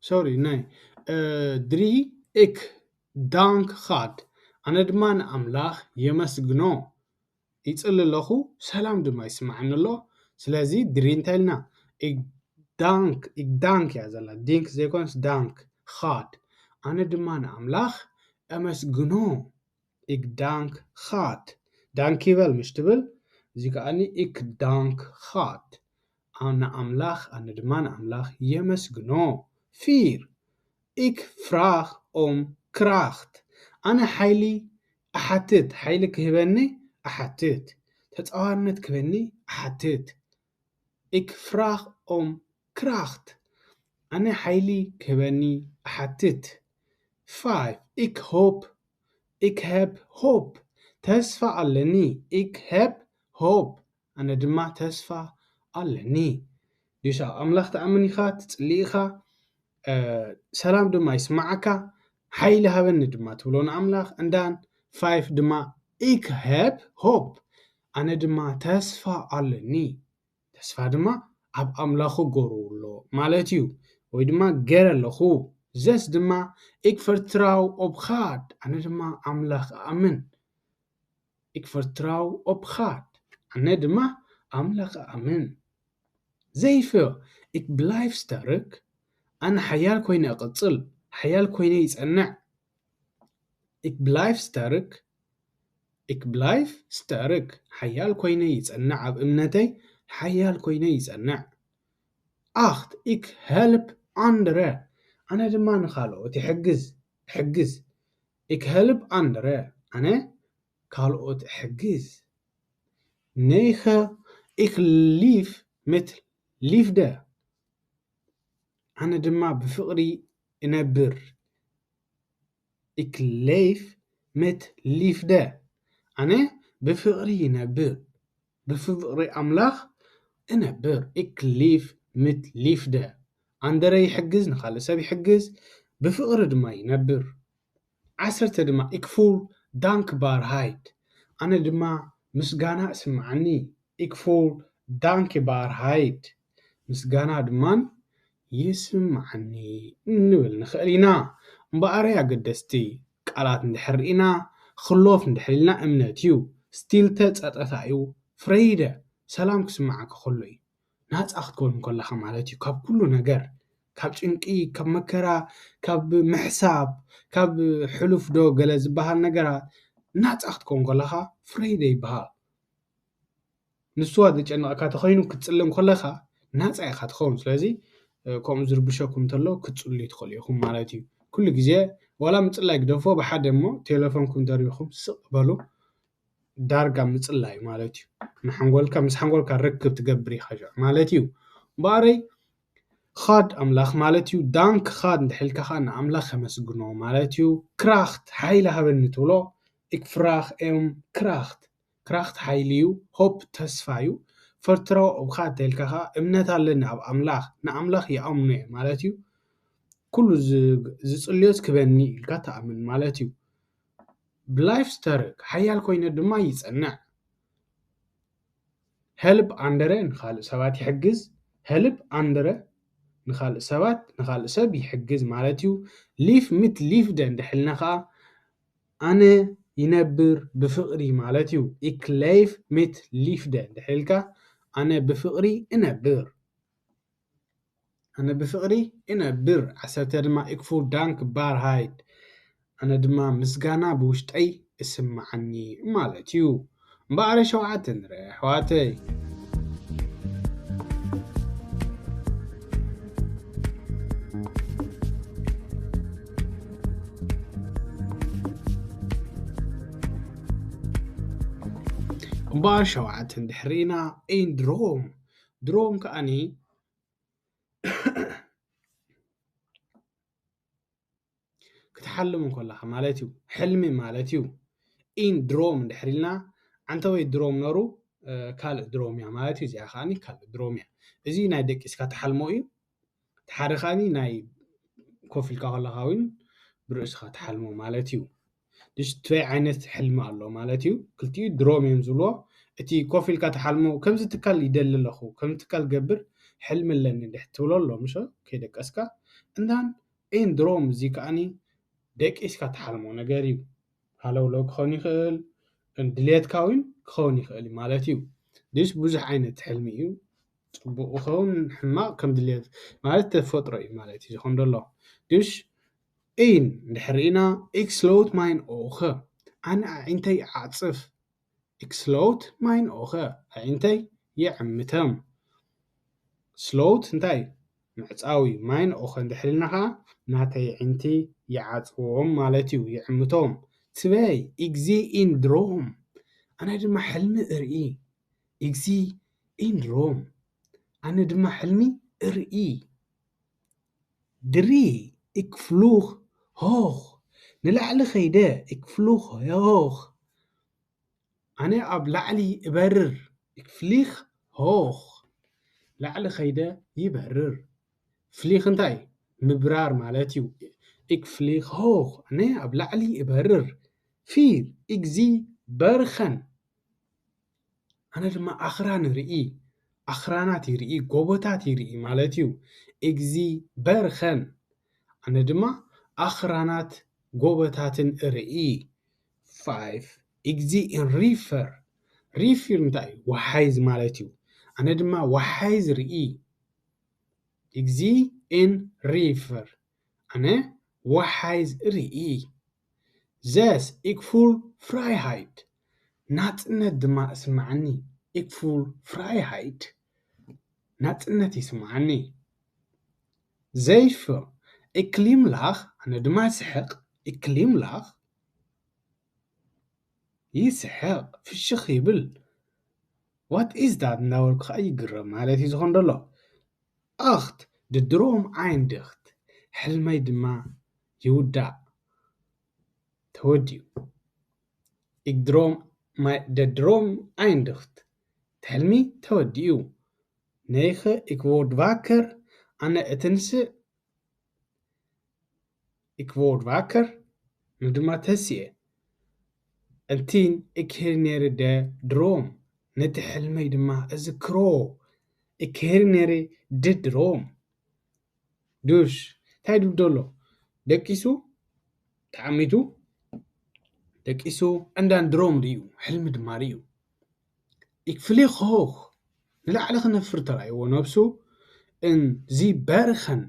ሶሪ፣ ናይ፣ እ፣ ድሪ ኢክ ዳንክ ኻድ። ኣነ ድማ ንኣምላኽ የመስግኖ። ይጽሊ ኣለኹ፣ ሰላም ድማ ይስምዓኒ ኣሎ። ስለዚ ድሪ እንታይ ኢልና? ኢክ ዳንክ፣ ኢክ ዳንክ እያ ዘላ። ዲንክ ዘይኮነስ ዳንክ፣ ኻድ። ኣነ ድማ ንኣምላኽ ኣመስግኖ። ኢክ ዳንክ ኻድ። ዳንክ ይበል ምሽ ትብል፣ እዚ ከኣኒ ኢክ ዳንክ ኻድ። ኣ-፣ ንኣምላኽ፣ ኣነ ድማ ንኣምላኽ የመስግኖ። ፊር፣ ኢክ ፍራኽ ኦም ክራኽት። ኣነ ሓይሊ እሓትት፣ ሓይሊ ክህበኒ እሓትት። ተጻዋርነት ክህበኒ እሓትት። ኢክ ፍራኽ ኦም ክራኽት። ኣነ ሓይሊ ክህበኒ እሓትት። ፋይቭ፣ ኢክ ሆፕ፣ ኢክ ሄፕ ሆፕ። ተስፋ ኣለኒ። ኢክ ሄፕ ሆፕ። ኣነ ድማ ተስፋ ኣለኒ። ድሽ ኣብ ኣምላኽ ትኣምን ኢኻ፣ ትጽሊ ኢኻ፣ እ፣ ሰላም ድማ ይስምዓካ፣ ሓይሊ ሃበኒ ድማ ትብሎ ንኣምላኽ። እንዳን ፋይቭ ድማ ኢክ ሄፕ ሆፕ። ኣነ ድማ ተስፋ ኣለኒ። ተስፋ ድማ ኣብ ኣምላኹ ገሩ ኣሎ ማለት እዩ። ወይ ድማ ገረ ኣለኹ። ዘስ ድማ ኢክ ፈርትራው ኦብ ኻድ። ኣነ ድማ ኣምላኽ እኣምን። ኢክ ፈርትራው ኦብ ኻድ። ኣነ ድማ ኣምላኽ እኣምን። ዘይፈ ኢክ ብላይፍ ስተርክ። ኣነ ሓያል ኮይነ እቕጽል። ሓያል ኮይነ ይጸንዕ። ኢክ ብላይፍ ስተርክ። ኢክ ብላይፍ ስተርክ። ሓያል ኮይነ ይጸንዕ። ኣብ እምነተይ ሓያል ኮይነ ይጸንዕ። ኣኽት ኢክ ሄልፕ ኣንድረ። ኣነ ድማ ንኻልኦት ይሕግዝ፣ እሕግዝ። ኢክ ሄልፕ ኣንድረ። ኣነ ካልኦት እሕግዝ። ኔኸ ኢክ ሊፍ ምት ሊፍደ። ኣነ ድማ ብፍቕሪ እነብር። ኢክ ሌፍ ምት ሊፍደ። ኣነ ብፍቕሪ ይነብር። ብፍቕሪ ኣምላኽ እነብር። ኢክ ሊፍ ምት ሊፍደ። ኣንደረ ይሕግዝ፣ ንኻልእ ሰብ ይሕግዝ፣ ብፍቕሪ ድማ ይነብር። ዓሰርተ ድማ፣ ኢክ ፉል ዳንክ ባር ሃይድ። ኣነ ድማ ምስጋና እስምዓኒ። ኢክ ፉል ዳንክ ባር ሃይድ። ምስጋና ድማን ይስምዓኒ ንብል ንኽእል ኢና። እምበኣረይ ኣገደስቲ ቃላት እንድሕር ርኢና፣ ክሎፍ እንድሕር ኢልና እምነት እዩ። ስቲልተ ጸጥታ እዩ። ፍረይደ ሰላም ክስምዓካ ከሎ እዩ። ናጻ ክትከውን ከለኻ ማለት እዩ። ካብ ኩሉ ነገር፣ ካብ ጭንቂ፣ ካብ መከራ፣ ካብ ምሕሳብ፣ ካብ ሕሉፍ ዶ ገለ ዝበሃል ነገራት ናጻ ክትከውን ከለኻ ፍረይደ ይበሃል። ንስዋ ዘጨንቐካ ተኾይኑ ክትጽሊ እንከለኻ ናጻ ኢኻ ትኸውን። ስለዚ ከምኡ ዝርብሸኩም እንተሎ ክትጽሉ ትኽእሉ ኢኹም ማለት እዩ። ኩሉ ግዜ ዋላ ምጽላይ ግደፎ፣ ብሓደ እሞ ቴሌፎንኩም ደሪብኹም ስቕ በሉ። ዳርጋ ምጽላይ ማለት እዩ። ንሓንጎልካ፣ ምስ ሓንጎልካ ርክብ ትገብር ኢኻ ማለት እዩ። እምበኣረይ ኻድ ኣምላኽ ማለት እዩ። ዳንክ ኻድ እንድሕልካ ኸዓ ንኣምላኽ ከመስግኖ ማለት እዩ። ክራኽት ሓይሊ ሃበኒ ትብሎ። ኢክ ፍራኽ ኤም ክራኽት፣ ክራኽት ሓይሊ እዩ። ሆፕ ተስፋ እዩ። ፈርትራው ኦብ ኻድ ተልካ ኸዓ እምነት ኣለኒ ኣብ ኣምላኽ፣ ንኣምላኽ ይኣምኖ እየ ማለት እዩ። ኩሉ ዝጽልዮስ ክበኒ ኢልካ ትኣምን ማለት እዩ። ብላይፍ ስተርክ ሓያል ኮይነ ድማ ይጸንዕ። ሄልፕ ኣንደረ ንኻልእ ሰባት ይሕግዝ። ሄልፕ ኣንደረ ንኻልእ ሰባት፣ ንኻልእ ሰብ ይሕግዝ ማለት እዩ። ሊፍ ሚት ሊፍደ እንድሕልና ኸዓ ኣነ ይነብር ብፍቕሪ ማለት እዩ። ኢክ ሌፍ ሚት ሊፍደ እንድሕልካ ኣነ ብፍቕሪ እነብር። ኣነ ብፍቕሪ እነብር። ዓሰርተ ድማ ኢክ ፉል ዳንክ ባርሃይድ፣ ኣነ ድማ ምስጋና ብውሽጠይ እስምዓኒ ማለት እዩ። እምበኣር ሸውዓተ ንርአ ኣሕዋተይ። እምበኣር ሸውዓተ እንድሕር ኢና ኢን ድሮም፣ ድሮም ከኣኒ ክትሓልም እንከለኻ ማለት እዩ። ሕልሚ ማለት እዩ። ኢን ድሮም እንድሕር ኢልና ዓንተወይ ድሮም ነሩ ካልእ ድሮም እያ ማለት እዩ። እዚኣ ከዓኒ ካልእ ድሮም እያ። እዚ ናይ ደቂስካ ትሓልሞ እዩ። እቲ ሓደ ከዓኒ ናይ ኮፍ ኢልካ ከለኻ እውን ብርእስኻ ትሓልሞ ማለት እዩ። ድሽ ትበይ ዓይነት ሕልሚ ኣሎ ማለት እዩ። ክልቲኡ ድሮም እዮም ዝብልዎ። እቲ ኮፍ ኢልካ ትሓልሞ፣ ከምዚ ትካል ይደሊ ኣለኹ፣ ከምዚ ትካል ገብር ሕልሚ ኣለኒ እንድሕ ትብሎ ኣሎ፣ ምሽ ከይደቀስካ። እንታን ኢን ድሮም እዚ ከዓኒ ደቂስካ ትሓልሞ ነገር እዩ። ሃለውለው ክኸውን ይኽእል፣ ድልየትካ እውን ክኸውን ይኽእል እዩ ማለት እዩ። ድሽ ብዙሕ ዓይነት ሕልሚ እዩ። ጽቡቕ ይኸውን ሕማቕ ከም ድልየት ማለት ተፈጥሮ እዩ ማለት እዩ ዝኾን ዘሎ። ድሽ ኢን እንድሕር ርኢና ኢክ ስሎት ማይን ኦኸ፣ ኣነ ኣዒንተይ ዓጽፍ። ኢክ ስሎት ማይን ኦኸ፣ ኣዒንተይ ይዕምተም። ስሎት እንታይ? ምዕጻው እዩ። ማይን ኦኸ እንድሕር ኢልና ኸዓ ናተይ ኣዒንቲ ይዓጽዎም ማለት እዩ፣ ይዕምቶም። ትበይ ኢክ ዚ ኢን ድሮም፣ ኣነ ድማ ሕልሚ እርኢ። ኢክ ዚ ኢን ድሮም፣ ኣነ ድማ ሕልሚ እርኢ። ድሪ ኢክ ፍሉኽ ሆኽ፣ ንላዕሊ ኸይደ ኢክ ፍሉኽ ሆኽ። ኣነ ኣብ ላዕሊ እበርር፣ ኢክ ፍሊኽ ሆኽ። ላዕሊ ኸይደ ይበርር። ፍሊኽ እንታይ? ምብራር ማለት እዩ። ኢክ ፍሊኽ ሆኽ፣ ኣነ ኣብ ላዕሊ እበርር። ፊር ኢክ ዚ በርኸን፣ ኣነ ድማ ኣኽራን እርኢ። ኣኽራናት ይርኢ፣ ጎቦታት ይርኢ ማለት እዩ። ኢክ ዚ በርኸን፣ ኣነ ድማ ኣኽራናት ጎቦታትን እርኢ። ፋይፍ ኢክ ዚ ኢን ሪፈር፣ ሪፈር እንታይ እዩ? ወሓይዝ ማለት እዩ። ኣነ ድማ ወሓይዝ ርኢ። ኢክ ዚ ኢን ሪፈር፣ ኣነ ወሓይዝ ርኢ። ዘስ ኢክ ፉል ፍራይሃይድ፣ ናጽነት ድማ እስምዓኒ። ኢክ ፉል ፍራይሃይድ፣ ናጽነት ይስምዓኒ። ዘይፍ ኢክ ግሊምላኽ፣ ኣነ ድማ ስሕቕ። ኢክ ግሊምላኽ፣ ይስሕቕ፣ ፍሽኽ ይብል። ዋት ኢዝ ዳት እናበልኩ ኸዓ ይግረም ማለት እዩ ዝኾን ዘሎ። ኣኽት ድድሮም ዓይንድኽት፣ ሕልመይ ድማ ይውዳእ፣ ተወዲኡ። ኢክ ድሮም ማይ-፣ ደድሮም ዓይንድኽት፣ እቲ ሕልሚ ተወዲኡ። ነይኸ ኢክ ዎርድ ቫከር፣ ኣነ እትንስእ። ኢክ ዎርድ ቫከር፣ ንድማ ተስየ። እንቲን ኢክ ሄር ነይረ ደ ድሮም፣ ነቲ ሕልመይ ድማ እዝክሮ። ኢክ ሄር ነይረ ደ ድሮም። ዱሽ፣ እንታይ ድብል ደሎ? ደቂሱ፣ ተዓሚቱ፣ ደቂሱ፣ እንዳን ድሮም ርእዩ፣ ሕልሚ ድማ ርእዩ። ኢክ ፍሊኽ ሆኽ፣ ንላዕሊ ክነፍር ተራእይዎ ነብሱ፣ እን ዚ በርኸን፣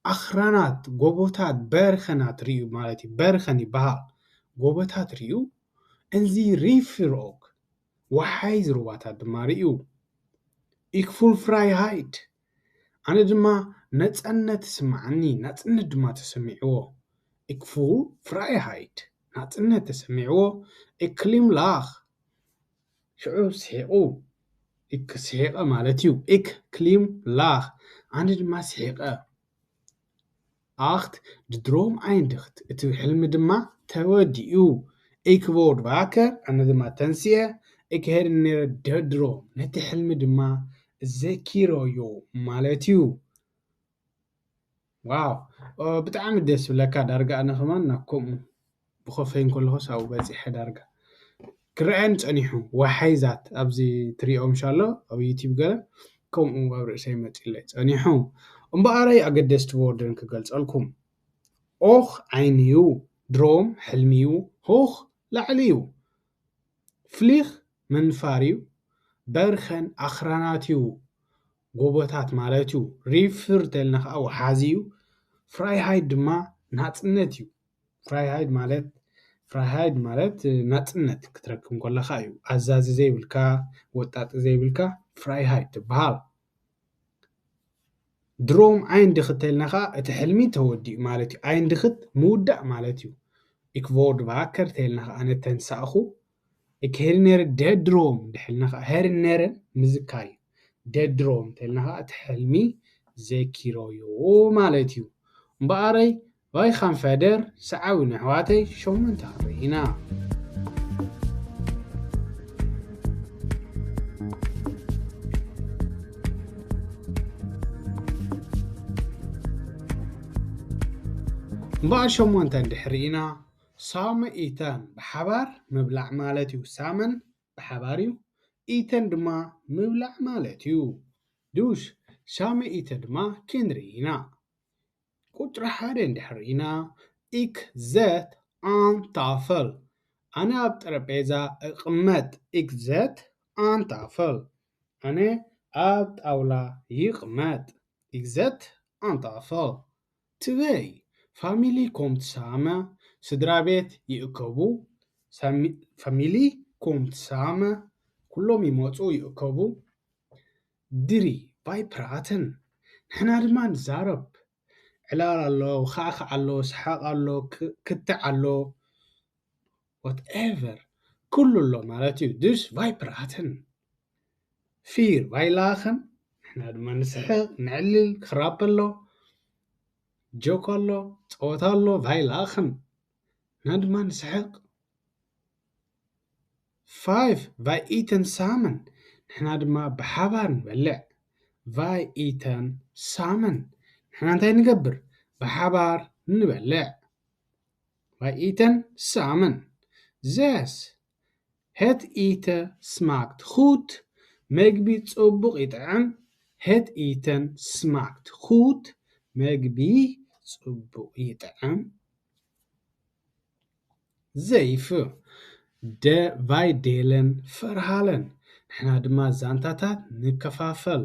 ኣኽራናት፣ ጎቦታት፣ በርኸናት ርእዩ ማለት እዩ። በርኸን ይበሃል። ጎቦታት ርእዩ፣ እን ዚ ሪፍር ኦክ፣ ወሓይዝ ሩባታት ድማ ርእዩ። Ich fühle Freiheit. ኣነ ድማ ነጻነት ይስምዓኒ፣ ናጽነት ድማ ተሰሚዕዎ። Ich fühle Freiheit። ናጽነት ተሰሚዕዎ። Ich klimlach። ሽዑ ስሒቑ። Ich ስሒቐ ማለት እዩ። Ich klimlach። ኣነ ድማ ስሒቐ። Acht, de Droom eindigt. እቲ ሕልሚ ድማ ተወዲኡ። Ich werde wakker፣ ኣነ ድማ ተንሲኤ። Ich erinnere de Droom፣ ነቲ ሕልሚ ድማ ዘኪረዮ ማለት እዩ። ዋው፣ ኦ፣ ብጣዕሚ ደስ ዝብለካ። ዳርጋ ኣነ ከማን ናብ ከምኡ ብኸፈይ እንከለኹስ ኣብኡ በጺሐ ዳርጋ። ክረኣየኒ ጸኒሑ፣ ዋሓይዛት ኣብዚ ትሪኦም ሻሎ ኣብ ዩቲዩብ ገለ ከምኡ ኣብ ርእሰይ መጺለይ ጸኒሑ። እምበኣረይ ኣገደስቲ ወርድን ክገልጸልኩም። ኦኽ ዓይኒ እዩ፣ ድሮም ሕልሚ እዩ፣ ሆኽ ላዕሊ እዩ። ፍሊኽ ምንፋር እዩ፣ በርኸን ኣኽራናት እዩ፣ ጎቦታት ማለት እዩ። ሪፍር ተልና ከዓ ወሓዚ እዩ። ፍራይሃይድ ድማ ናጽነት እዩ። ፍራይሃይድ ማለት ፍራይሃይድ ማለት ናጽነት ክትረክብ እንከለኻ እዩ። ኣዛዚ ዘይብልካ፣ ወጣጢ ዘይብልካ ፍራይሃይድ ትበሃል። ድሮም ዓይን ድኽት ተልና ከዓ እቲ ሕልሚ ተወዲኡ ማለት እዩ። ዓይን ድኽት ምውዳእ ማለት እዩ። ኢክቮርድ ቫከር ተልና ከዓ ነተንሳእኹ። ኢክ ሄሪነር ደድሮም ድሕልና ከዓ ሄሪነርን ምዝካር እዩ። ደድሮም ተልና ከዓ እቲ ሕልሚ ዘኪሮዮ ማለት እዩ። እምበኣረይ ቫይኻን ፈደር ሰዓዊ ንኣሕዋተይ ሸሞንተ ክንርኢ ኢና። እምበኣር ሸሞንተ እንድሕር ርኢና ሳመ ኢተን ብሓባር ምብላዕ ማለት እዩ። ሳመን ብሓባር እዩ። ኢተን ድማ ምብላዕ ማለት እዩ። ዱሽ ሳመ ኢተ ድማ ክንርኢ ኢና። ቁጽሪ ሓደ እንድሕር ርኢና ኢክ ዘት ኣን ታፈል፣ ኣነ ኣብ ጠረጴዛ እቕመጥ። ኢክ ዘት ኣን ታፈል፣ ኣነ ኣብ ጣውላ ይቕመጥ። ኢክ ዘት ኣን ታፈል። ትበይ ፋሚሊ ኮምት ሳመ፣ ስድራ ቤት ይእከቡ። ሳሚ-፣ ፋሚሊ ኮምት ሳመ፣ ኩሎም ይመጹ ይእከቡ። ድሪ ቫይ ፕራተን፣ ንሕና ድማ ንዛረብ። ዕላል ኣሎ፣ ኻዕኻዕ ኣሎ፣ ሰሓቕ ኣሎ፣ ክ-፣ ክትዕ ኣሎ። ዋትኤቨር፣ ኩሉ ኣሎ ማለት እዩ። ዱሽ ቫይ ፕራተን። ፊር ቫይ ላኸን፣ ንሕና ድማ ንስሕቕ፣ ነዕልል፣ ክራፕ ኣሎ፣ ጆክ ኣሎ፣ ጸወታ ኣሎ፣ ቫይ ላኸን፣ ንሕና ድማ ንስሕቕ። ፋይፍ ቫይ ኢተን ሳመን፣ ንሕና ድማ ብሓባር ንበልዕ። ቫይ ኢተን ሳመን፣ ንሕና እንታይ ንገብር? ብሓባር ንበልዕ። ቫይ ኢተን ሳመን። ዘስ፣ ሄት ኢተ ስማክት ኹት፣ መግቢ ጽቡቕ ይጥዕም። ሄት ኢተን ስማክት ኹት፣ መግቢ ጽቡቕ ይጥዕም። ዘይፍ፣ ደ ቫይ ዴለን ፈርሃለን፣ ንሕና ድማ ዛንታታት ንከፋፈል።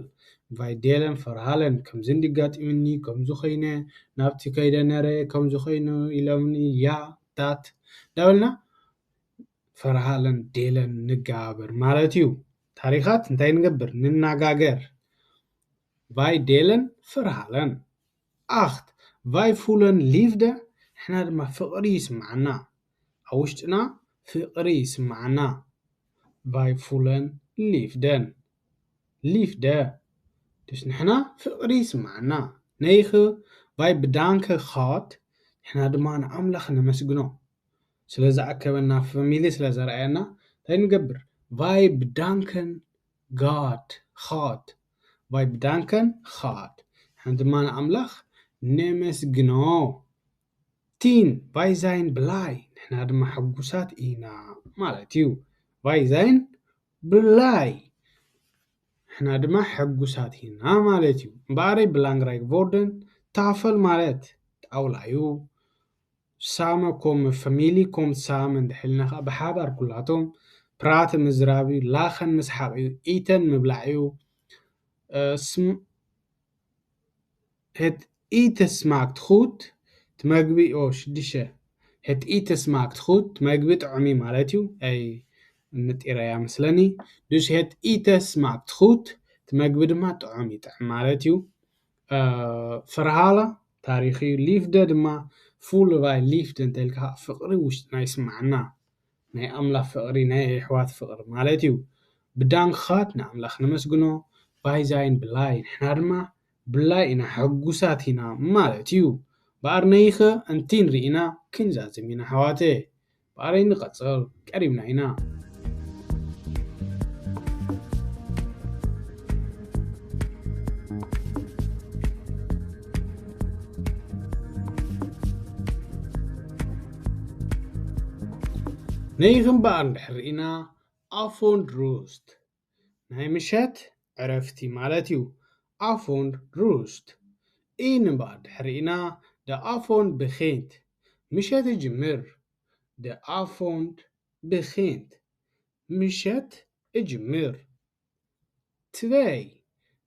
ቫይ ዴለን ፈርሃለን፣ ከምዚ እንዲጋጢምኒ፣ ከምዚ ኮይነ፣ ናብቲ ከይደ ነረ፣ ከምዚ ኮይኑ ኢሎምኒ፣ ያ፣ ታት፣ ዳበልና ፈርሃለን ዴለን ንጋበር ማለት እዩ። ታሪኻት እንታይ ንገብር? ንናጋገር። ቫይ ዴለን ፈርሃለን። ኣኽት፣ ቫይ ፉለን ሊፍደ፣ ንሕና ድማ ፍቕሪ ይስምዓና። ኣብ ውሽጥና ፍቕሪ ይስምዓና። ቫይ ፉለን ሊፍደን። ሊፍደ። ድስ ንሕና ፍቕሪ ይስምዓና። ነይኽ፣ ቫይ ብዳንከ ኻት፣ ንሕና ድማ ንኣምላኽ ነመስግኖ። ስለ ዝኣከበና፣ ፋሚሊ ስለ ዘርኣየና፣ እንታይ ንገብር? ቫይ ብዳንከን ጋድ ኻት። ቫይ ብዳንከን ኻት። ንሕና ድማ ንኣምላኽ ነመስግኖ። ቲን፣ ቫይ ዛይን ብላይ፣ ንሕና ድማ ሕጉሳት ኢና ማለት እዩ። ቫይ ዛይን ብላይ፣ ንሕና ድማ ሕጉሳት ኢና ማለት እዩ። እምበኣረይ ብላንግራይ ቮርደን ታፈል ማለት ጣውላ እዩ። ሳመ ኮም ፋሚሊ ኮም ሳመ እንድሕልና ኸዓ ብሓባር ኩላቶም ፕራተ ምዝራብ እዩ። ላኸን ምስሓቕ እዩ። ኢተን ምብላዕ እዩ። እ፣ ስም-፣ ሄት ኢተ ስማክት ኹት፣ እቲ መግቢ፣ ኦ፣ ሽዱሽተ። ሄት ኢተ ስማክት ኹት፣ እቲ መግቢ ጥዑም እዩ ማለት እዩ። ኣይ፣ ንጢረያ መስለኒ። ዱሽ ሄት ኢተ ስማክት ኹት፣ እቲ መግቢ ድማ ጥዑም ይጥዕም ማለት እዩ። Verhalen ታሪኽ እዩ። Liefde ድማ voelen wij liefde እንተልካ ፍቕሪ ውሽጥና ይስማዓና። ናይ ኣምላኽ ፍቕሪ ናይ ኣሕዋት ፍቕሪ ማለት እዩ። Bedankt ንኣምላኽ ነመስግኖ። Wij zijn blij ንሕና ድማ ብላይ ኢና ሕጉሳት ኢና ማለት እዩ። በኣር ነይኸ እንቲን ርኢና ክንዛዝም ኢና ኣሕዋተ። በኣረይ ንቐጽል ቀሪብና ኢና። ነይኽ እምበኣር እንድሕር ርኢና ኣፎንድ ሩስት ናይ ምሸት ዕረፍቲ ማለት እዩ። ኣፎንድ ሩስት ኢን እምበኣር ድሕር ርኢና ደ ኣፎንድ ብኼንት ምሸት ይጅምር። ደ ኣፎንድ ብኼንት ምሸት እጅምር። ትበይ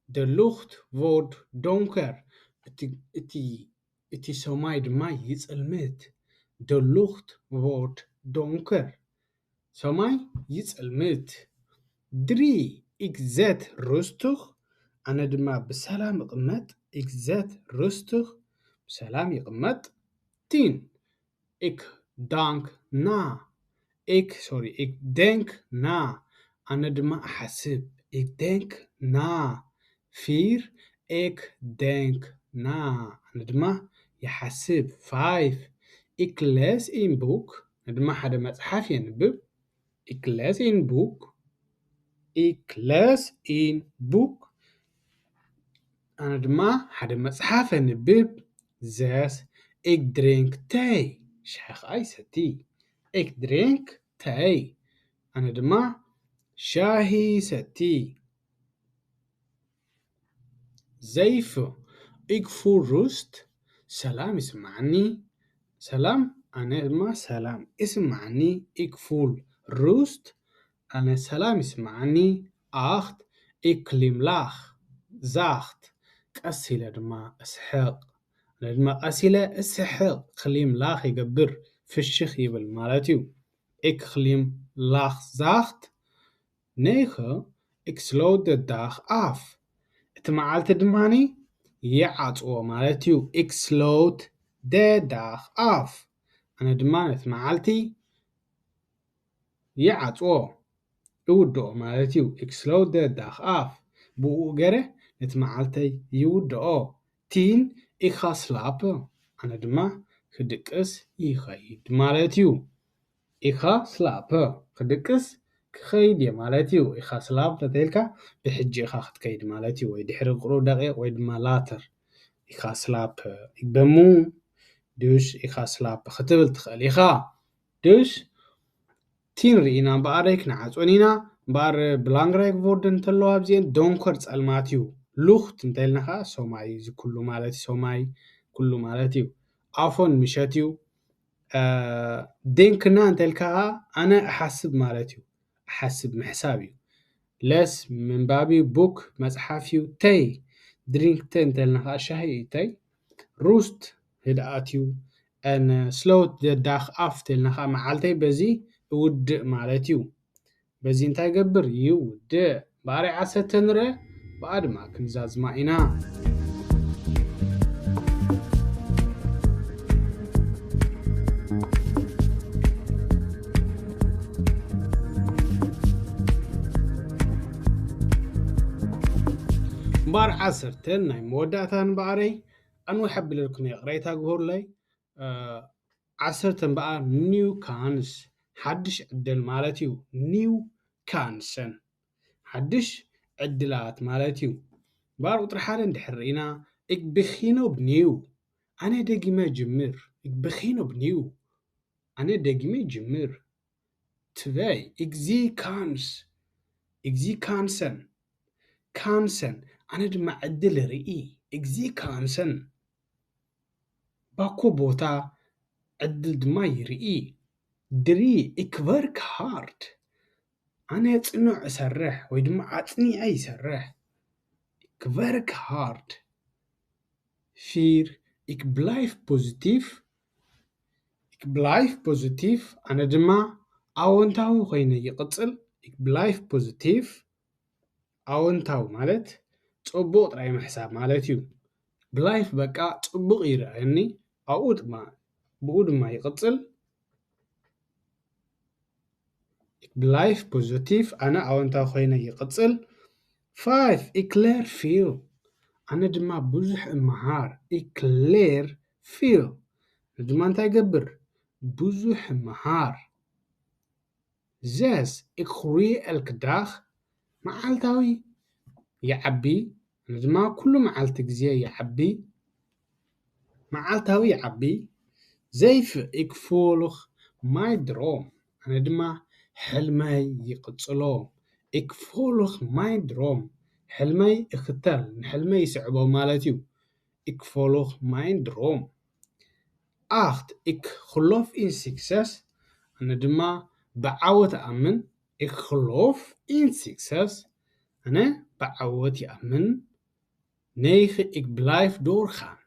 ደ ሉኽት ዎርድ ዶንከር እቲ ሰማይ ድማ ይጽልምት። ደ ሉኽት ዎርድ ዶንከር ሰማይ ይጽልምት። ድሪ ኢክ ዘት ሩስቱኽ ኣነ ድማ ብሰላም እቕመጥ። ኢክ ዘት ሩስቱኽ ብሰላም ይቕመጥ። ቲን ኢክ ዳንክ ና ኢክ ሶሪ ኢክ ደንክ ና ኣነ ድማ እሓስብ። ኢክ ደንክ ና ፊር ኢክ ደንክ ና ኣነ ድማ ይሓስብ። ፋይፍ ኢክ ለስ ኢን ቡክ ኣነ ድማ ሓደ መጽሓፍ የንብብ። ኢክ ለስ ኢን ቡክ ኢክ ለስ ኢን ቡክ ኣነ ድማ ሓደ መጽሓፍ ኣንብብ። ዘስ ኢክ ድሪንክ ተይ ሻሂ ኸኣ ይሰቲ። ኢክ ድሪንክ ተይ ኣነ ድማ ሻሂ ይሰቲ። ዘይፍ ኢክ ፉል ሩስት ሰላም ይስምዓኒ። ሰላም ኣነ ድማ ሰላም ይስምዓኒ። ኢክ ፉል ሩስት ኣነ ሰላም ይስምዓኒ። ኣኽት ኢክ ክሊምላኽ ዛኽት ቀስ ኢለ ድማ እስሕቕ። ኣነ ድማ ቀስ ኢለ እስሕቕ። ክሊምላኽ ይገብር ፍሽኽ ይብል ማለት እዩ። ኢክ ክሊምላኽ ዛኽት ነይኸ ኢክ ስሎት ደ ዳኽ ኣፍ እቲ መዓልቲ ድማኒ ይዓጽዎ ማለት እዩ። ኢክ ስሎት ደ ዳኽ ኣፍ ኣነ ድማ ነቲ መዓልቲ ይዓጽዎ እውድኦ ማለት እዩ። ኢክ ስሎት ደ ዳኽ ኣፍ ብኡ ገረ ነቲ መዓልተይ ይውድኦ። ቲን ኢኻ ስላፕ ኣነ ድማ ክድቅስ ይኸይድ ማለት እዩ። ኢኻ ስላፕ ክድቅስ ክኸይድ እየ ማለት እዩ። ኢኻ ስላፕ ተተይልካ ብሕጂ ኢኻ ክትከይድ ማለት እዩ። ወይ ድሕሪ ቅሩብ ደቂቕ ወይ ድማ ላተር ኢኻ ስላፕ ይግበሙ ዱሽ ኢኻ ስላፕ ክትብል ትኽእል ኢኻ። ዱሽ ቲን ርኢና እምበኣረይ ክንዓፅወን ኢና። እምበኣር ብላንግራይክ ቮርድ እንተለዋ ኣብዚአን ዶንኮር ፀልማት እዩ። ሉኽት እንተልና ከዓ ሰማይ እዚ ኩሉ ማለት እዩ። ሰማይ ኩሉ ማለት እዩ። ኣፎን ምሸት እዩ። ዴንክና እንተልካ ከዓ ኣነ እሓስብ ማለት እዩ። እሓስብ ምሕሳብ እዩ። ለስ ምንባቢ ቡክ መፅሓፍ እዩ። ተይ ድሪንክ ተ እንተልና ከዓ ሻሂ እዩ። ተይ ሩስት ህድኣት እዩ። ን ስሎት ደዳኽ ኣፍ ተልና ከዓ መዓልተይ በዚ እውድእ ማለት እዩ። በዚ እንታይ ገብር ይውድእ። ብኣርይ ዓሰርተ ንረ ብኣ ድማ ክንዛዝማ ኢና። እምበኣር ዓሰርተ ናይ መወዳእታ ንበኣረይ ኣንዊሕ ኣቢለልኩም ይቕሬታ ግበሩለይ። ዓሰርተ እምበኣር ኒው ካንስ ሓድሽ ዕድል ማለት እዩ። ኒው ካንሰን ሓድሽ ዕድላት ማለት እዩ። እምበኣር ቁፅሪ ሓደ እንድሕር ርኢና ኢክ ብኺኖ ብኒው ኣነ ደጊመ ጅምር። ኢክ ብኺኖ ብኒው ኣነ ደጊመ ጅምር። ትበይ ኢክ ዚ ካንስ ኢክ ዚ ካንሰን ካንሰን ኣነ ድማ ዕድል ርኢ። ኢክ ዚ ካንሰን ባኮ ቦታ ዕድል ድማ ይርኢ። ድሪ ኢክ ቨርክ ሃርድ ኣነ ጽኑዕ እሰርሕ ወይ ድማ ኣጽኒዐ ይሰርሕ። ኢክ ቨርክ ሃርድ ፊር ኢክ ብላይፍ ፖዚቲቭ ኢክ ብላይፍ ፖዚቲቭ ኣነ ድማ ኣወንታዊ ኮይነ ይቕጽል። ኢክ ብላይፍ ፖዚቲቭ ኣወንታዊ ማለት ጽቡቕ ጥራይ ምሕሳብ ማለት እዩ። ብላይፍ በቃ ጽቡቕ ይረኣየኒ፣ ኣብኡ ድማ ብኡ ድማ ይቕጽል። ብላይፍ ፖዚቲቭ፣ ኣነ ኣወንታዊ ኮይነ ይቕጽል። ፋይቭ፣ ኢክሌር ፊል፣ ኣነ ድማ ብዙሕ እመሃር። ኢክሌር ፊል፣ ኣነ ድማ እንታይ ገብር? ብዙሕ እመሃር። ዘስ፣ ኢክሪ ኤልክዳኽ፣ መዓልታዊ ይዓቢ፣ ኣነ ድማ ኩሉ መዓልቲ ግዜ ይዓቢ። መዓልታዊ ይዓቢ። ዘይፍ፣ ኢክፎልኽ ማይ ድሮም፣ ኣነ ድማ ሕልመይ ይቕጽሎ። ኢክፎልኽ ማይ ድሮም፣ ሕልመይ እኽተል፣ ንሕልመይ ይስዕቦ ማለት እዩ። ኢክፎልኽ ማይ ድሮም። ኣኽት፣ ኢክ ክሎፍ ኢን ሲክሰስ፣ ኣነ ድማ ብዓወት ኣምን። ኢክ ክሎፍ ኢን ሲክሰስ፣ ኣነ ብዓወት ይኣምን። ነይኽ፣ ኢክ ብላይፍ ዶርኻን፣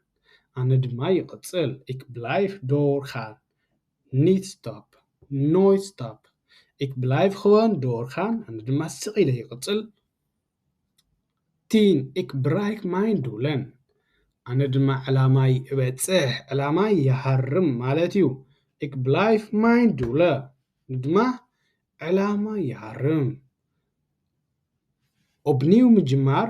ኣነ ድማ ይቕጽል። ኢክ ብላይፍ ዶርኻን፣ ኒት ስቶፕ፣ ኖይት ስቶፕ። ኢክ ብላይፍ ክወን ዶርኻን፣ ኣነ ድማ ስቕ ኢለ ይቕጽል። ቲን፣ ኢክ ብራይክ ማይን ዱለን፣ ኣነ ድማ ዕላማይ እበጽሕ፣ ዕላማይ ይሃርም ማለት እዩ። ኢክ ብላይፍ ማይን ዱለ፣ ድማ ዕላማ ይሃርም። ኦብኒው ምጅማር፣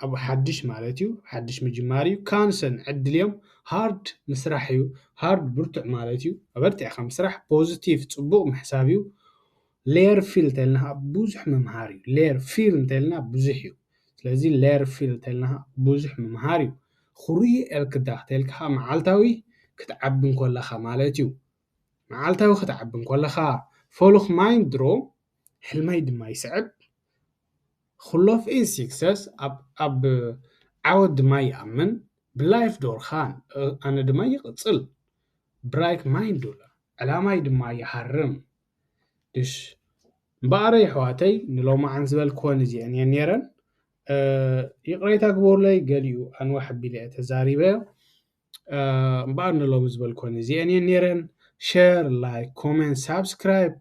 ኣብ ሓድሽ ማለት እዩ፣ ሓድሽ ምጅማር እዩ። ካንሰን ዕድል እዮም። ሃርድ ምስራሕ እዩ፣ ሃርድ ብርቱዕ ማለት እዩ። ኣበርቲዕካ ምስራሕ፣ ፖዚቲቭ ጽቡቕ ምሕሳብ እዩ። ሌር ፊል እንተልና ብዙሕ ምምሃር እዩ። ሌር ፊል እንተልና ብዙሕ እዩ። ስለዚ ሌር ፊል እንተልና ብዙሕ ምምሃር እዩ። ክሩይ ኤልክዳ ተልካ መዓልታዊ ክትዓቢ እንኮለኻ ማለት እዩ። መዓልታዊ ክትዓቢ እንኮለኻ ፎሉኽ ማይን ድሮ፣ ሕልመይ ድማ ይስዕብ። ክሎፍ ኢን ሲክሰስ፣ ኣብ ዓወት ድማ ይኣምን። ብላይፍ ዶርኻን፣ ኣነ ድማ ይቕጽል። ብራይክ ማይን ዱለ፣ ዕላማይ ድማ ይሃርም። ድሽ እምበኣረይ ኣሕዋተይ፣ ንሎማዓን ዝበልክወን እዚአን እየን ነይረን። ይቕሬታ ግበሩለይ፣ ገሊኡ ኣንዋሕ ኣቢለ እየ ተዛሪበ። እምበኣር ንሎሚ ዝበልክወን እዚአን እየን ነይረን። ሸር፣ ላይክ፣ ኮሜንት፣ ሳብስክራይብ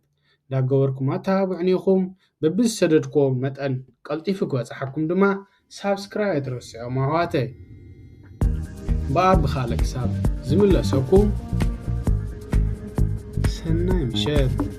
እንዳገበርኩም ኣተባብዑኒ ኢኹም። በብዝሰደድክዎ መጠን ቀልጢፉ ክበጽሓኩም ድማ ሳብስክራይብ ኣይትረስዑ ኣሕዋተይ። እምበኣር ብኻልእ ክሳብ ዝምለሰኩም ሰናይ ምሸት።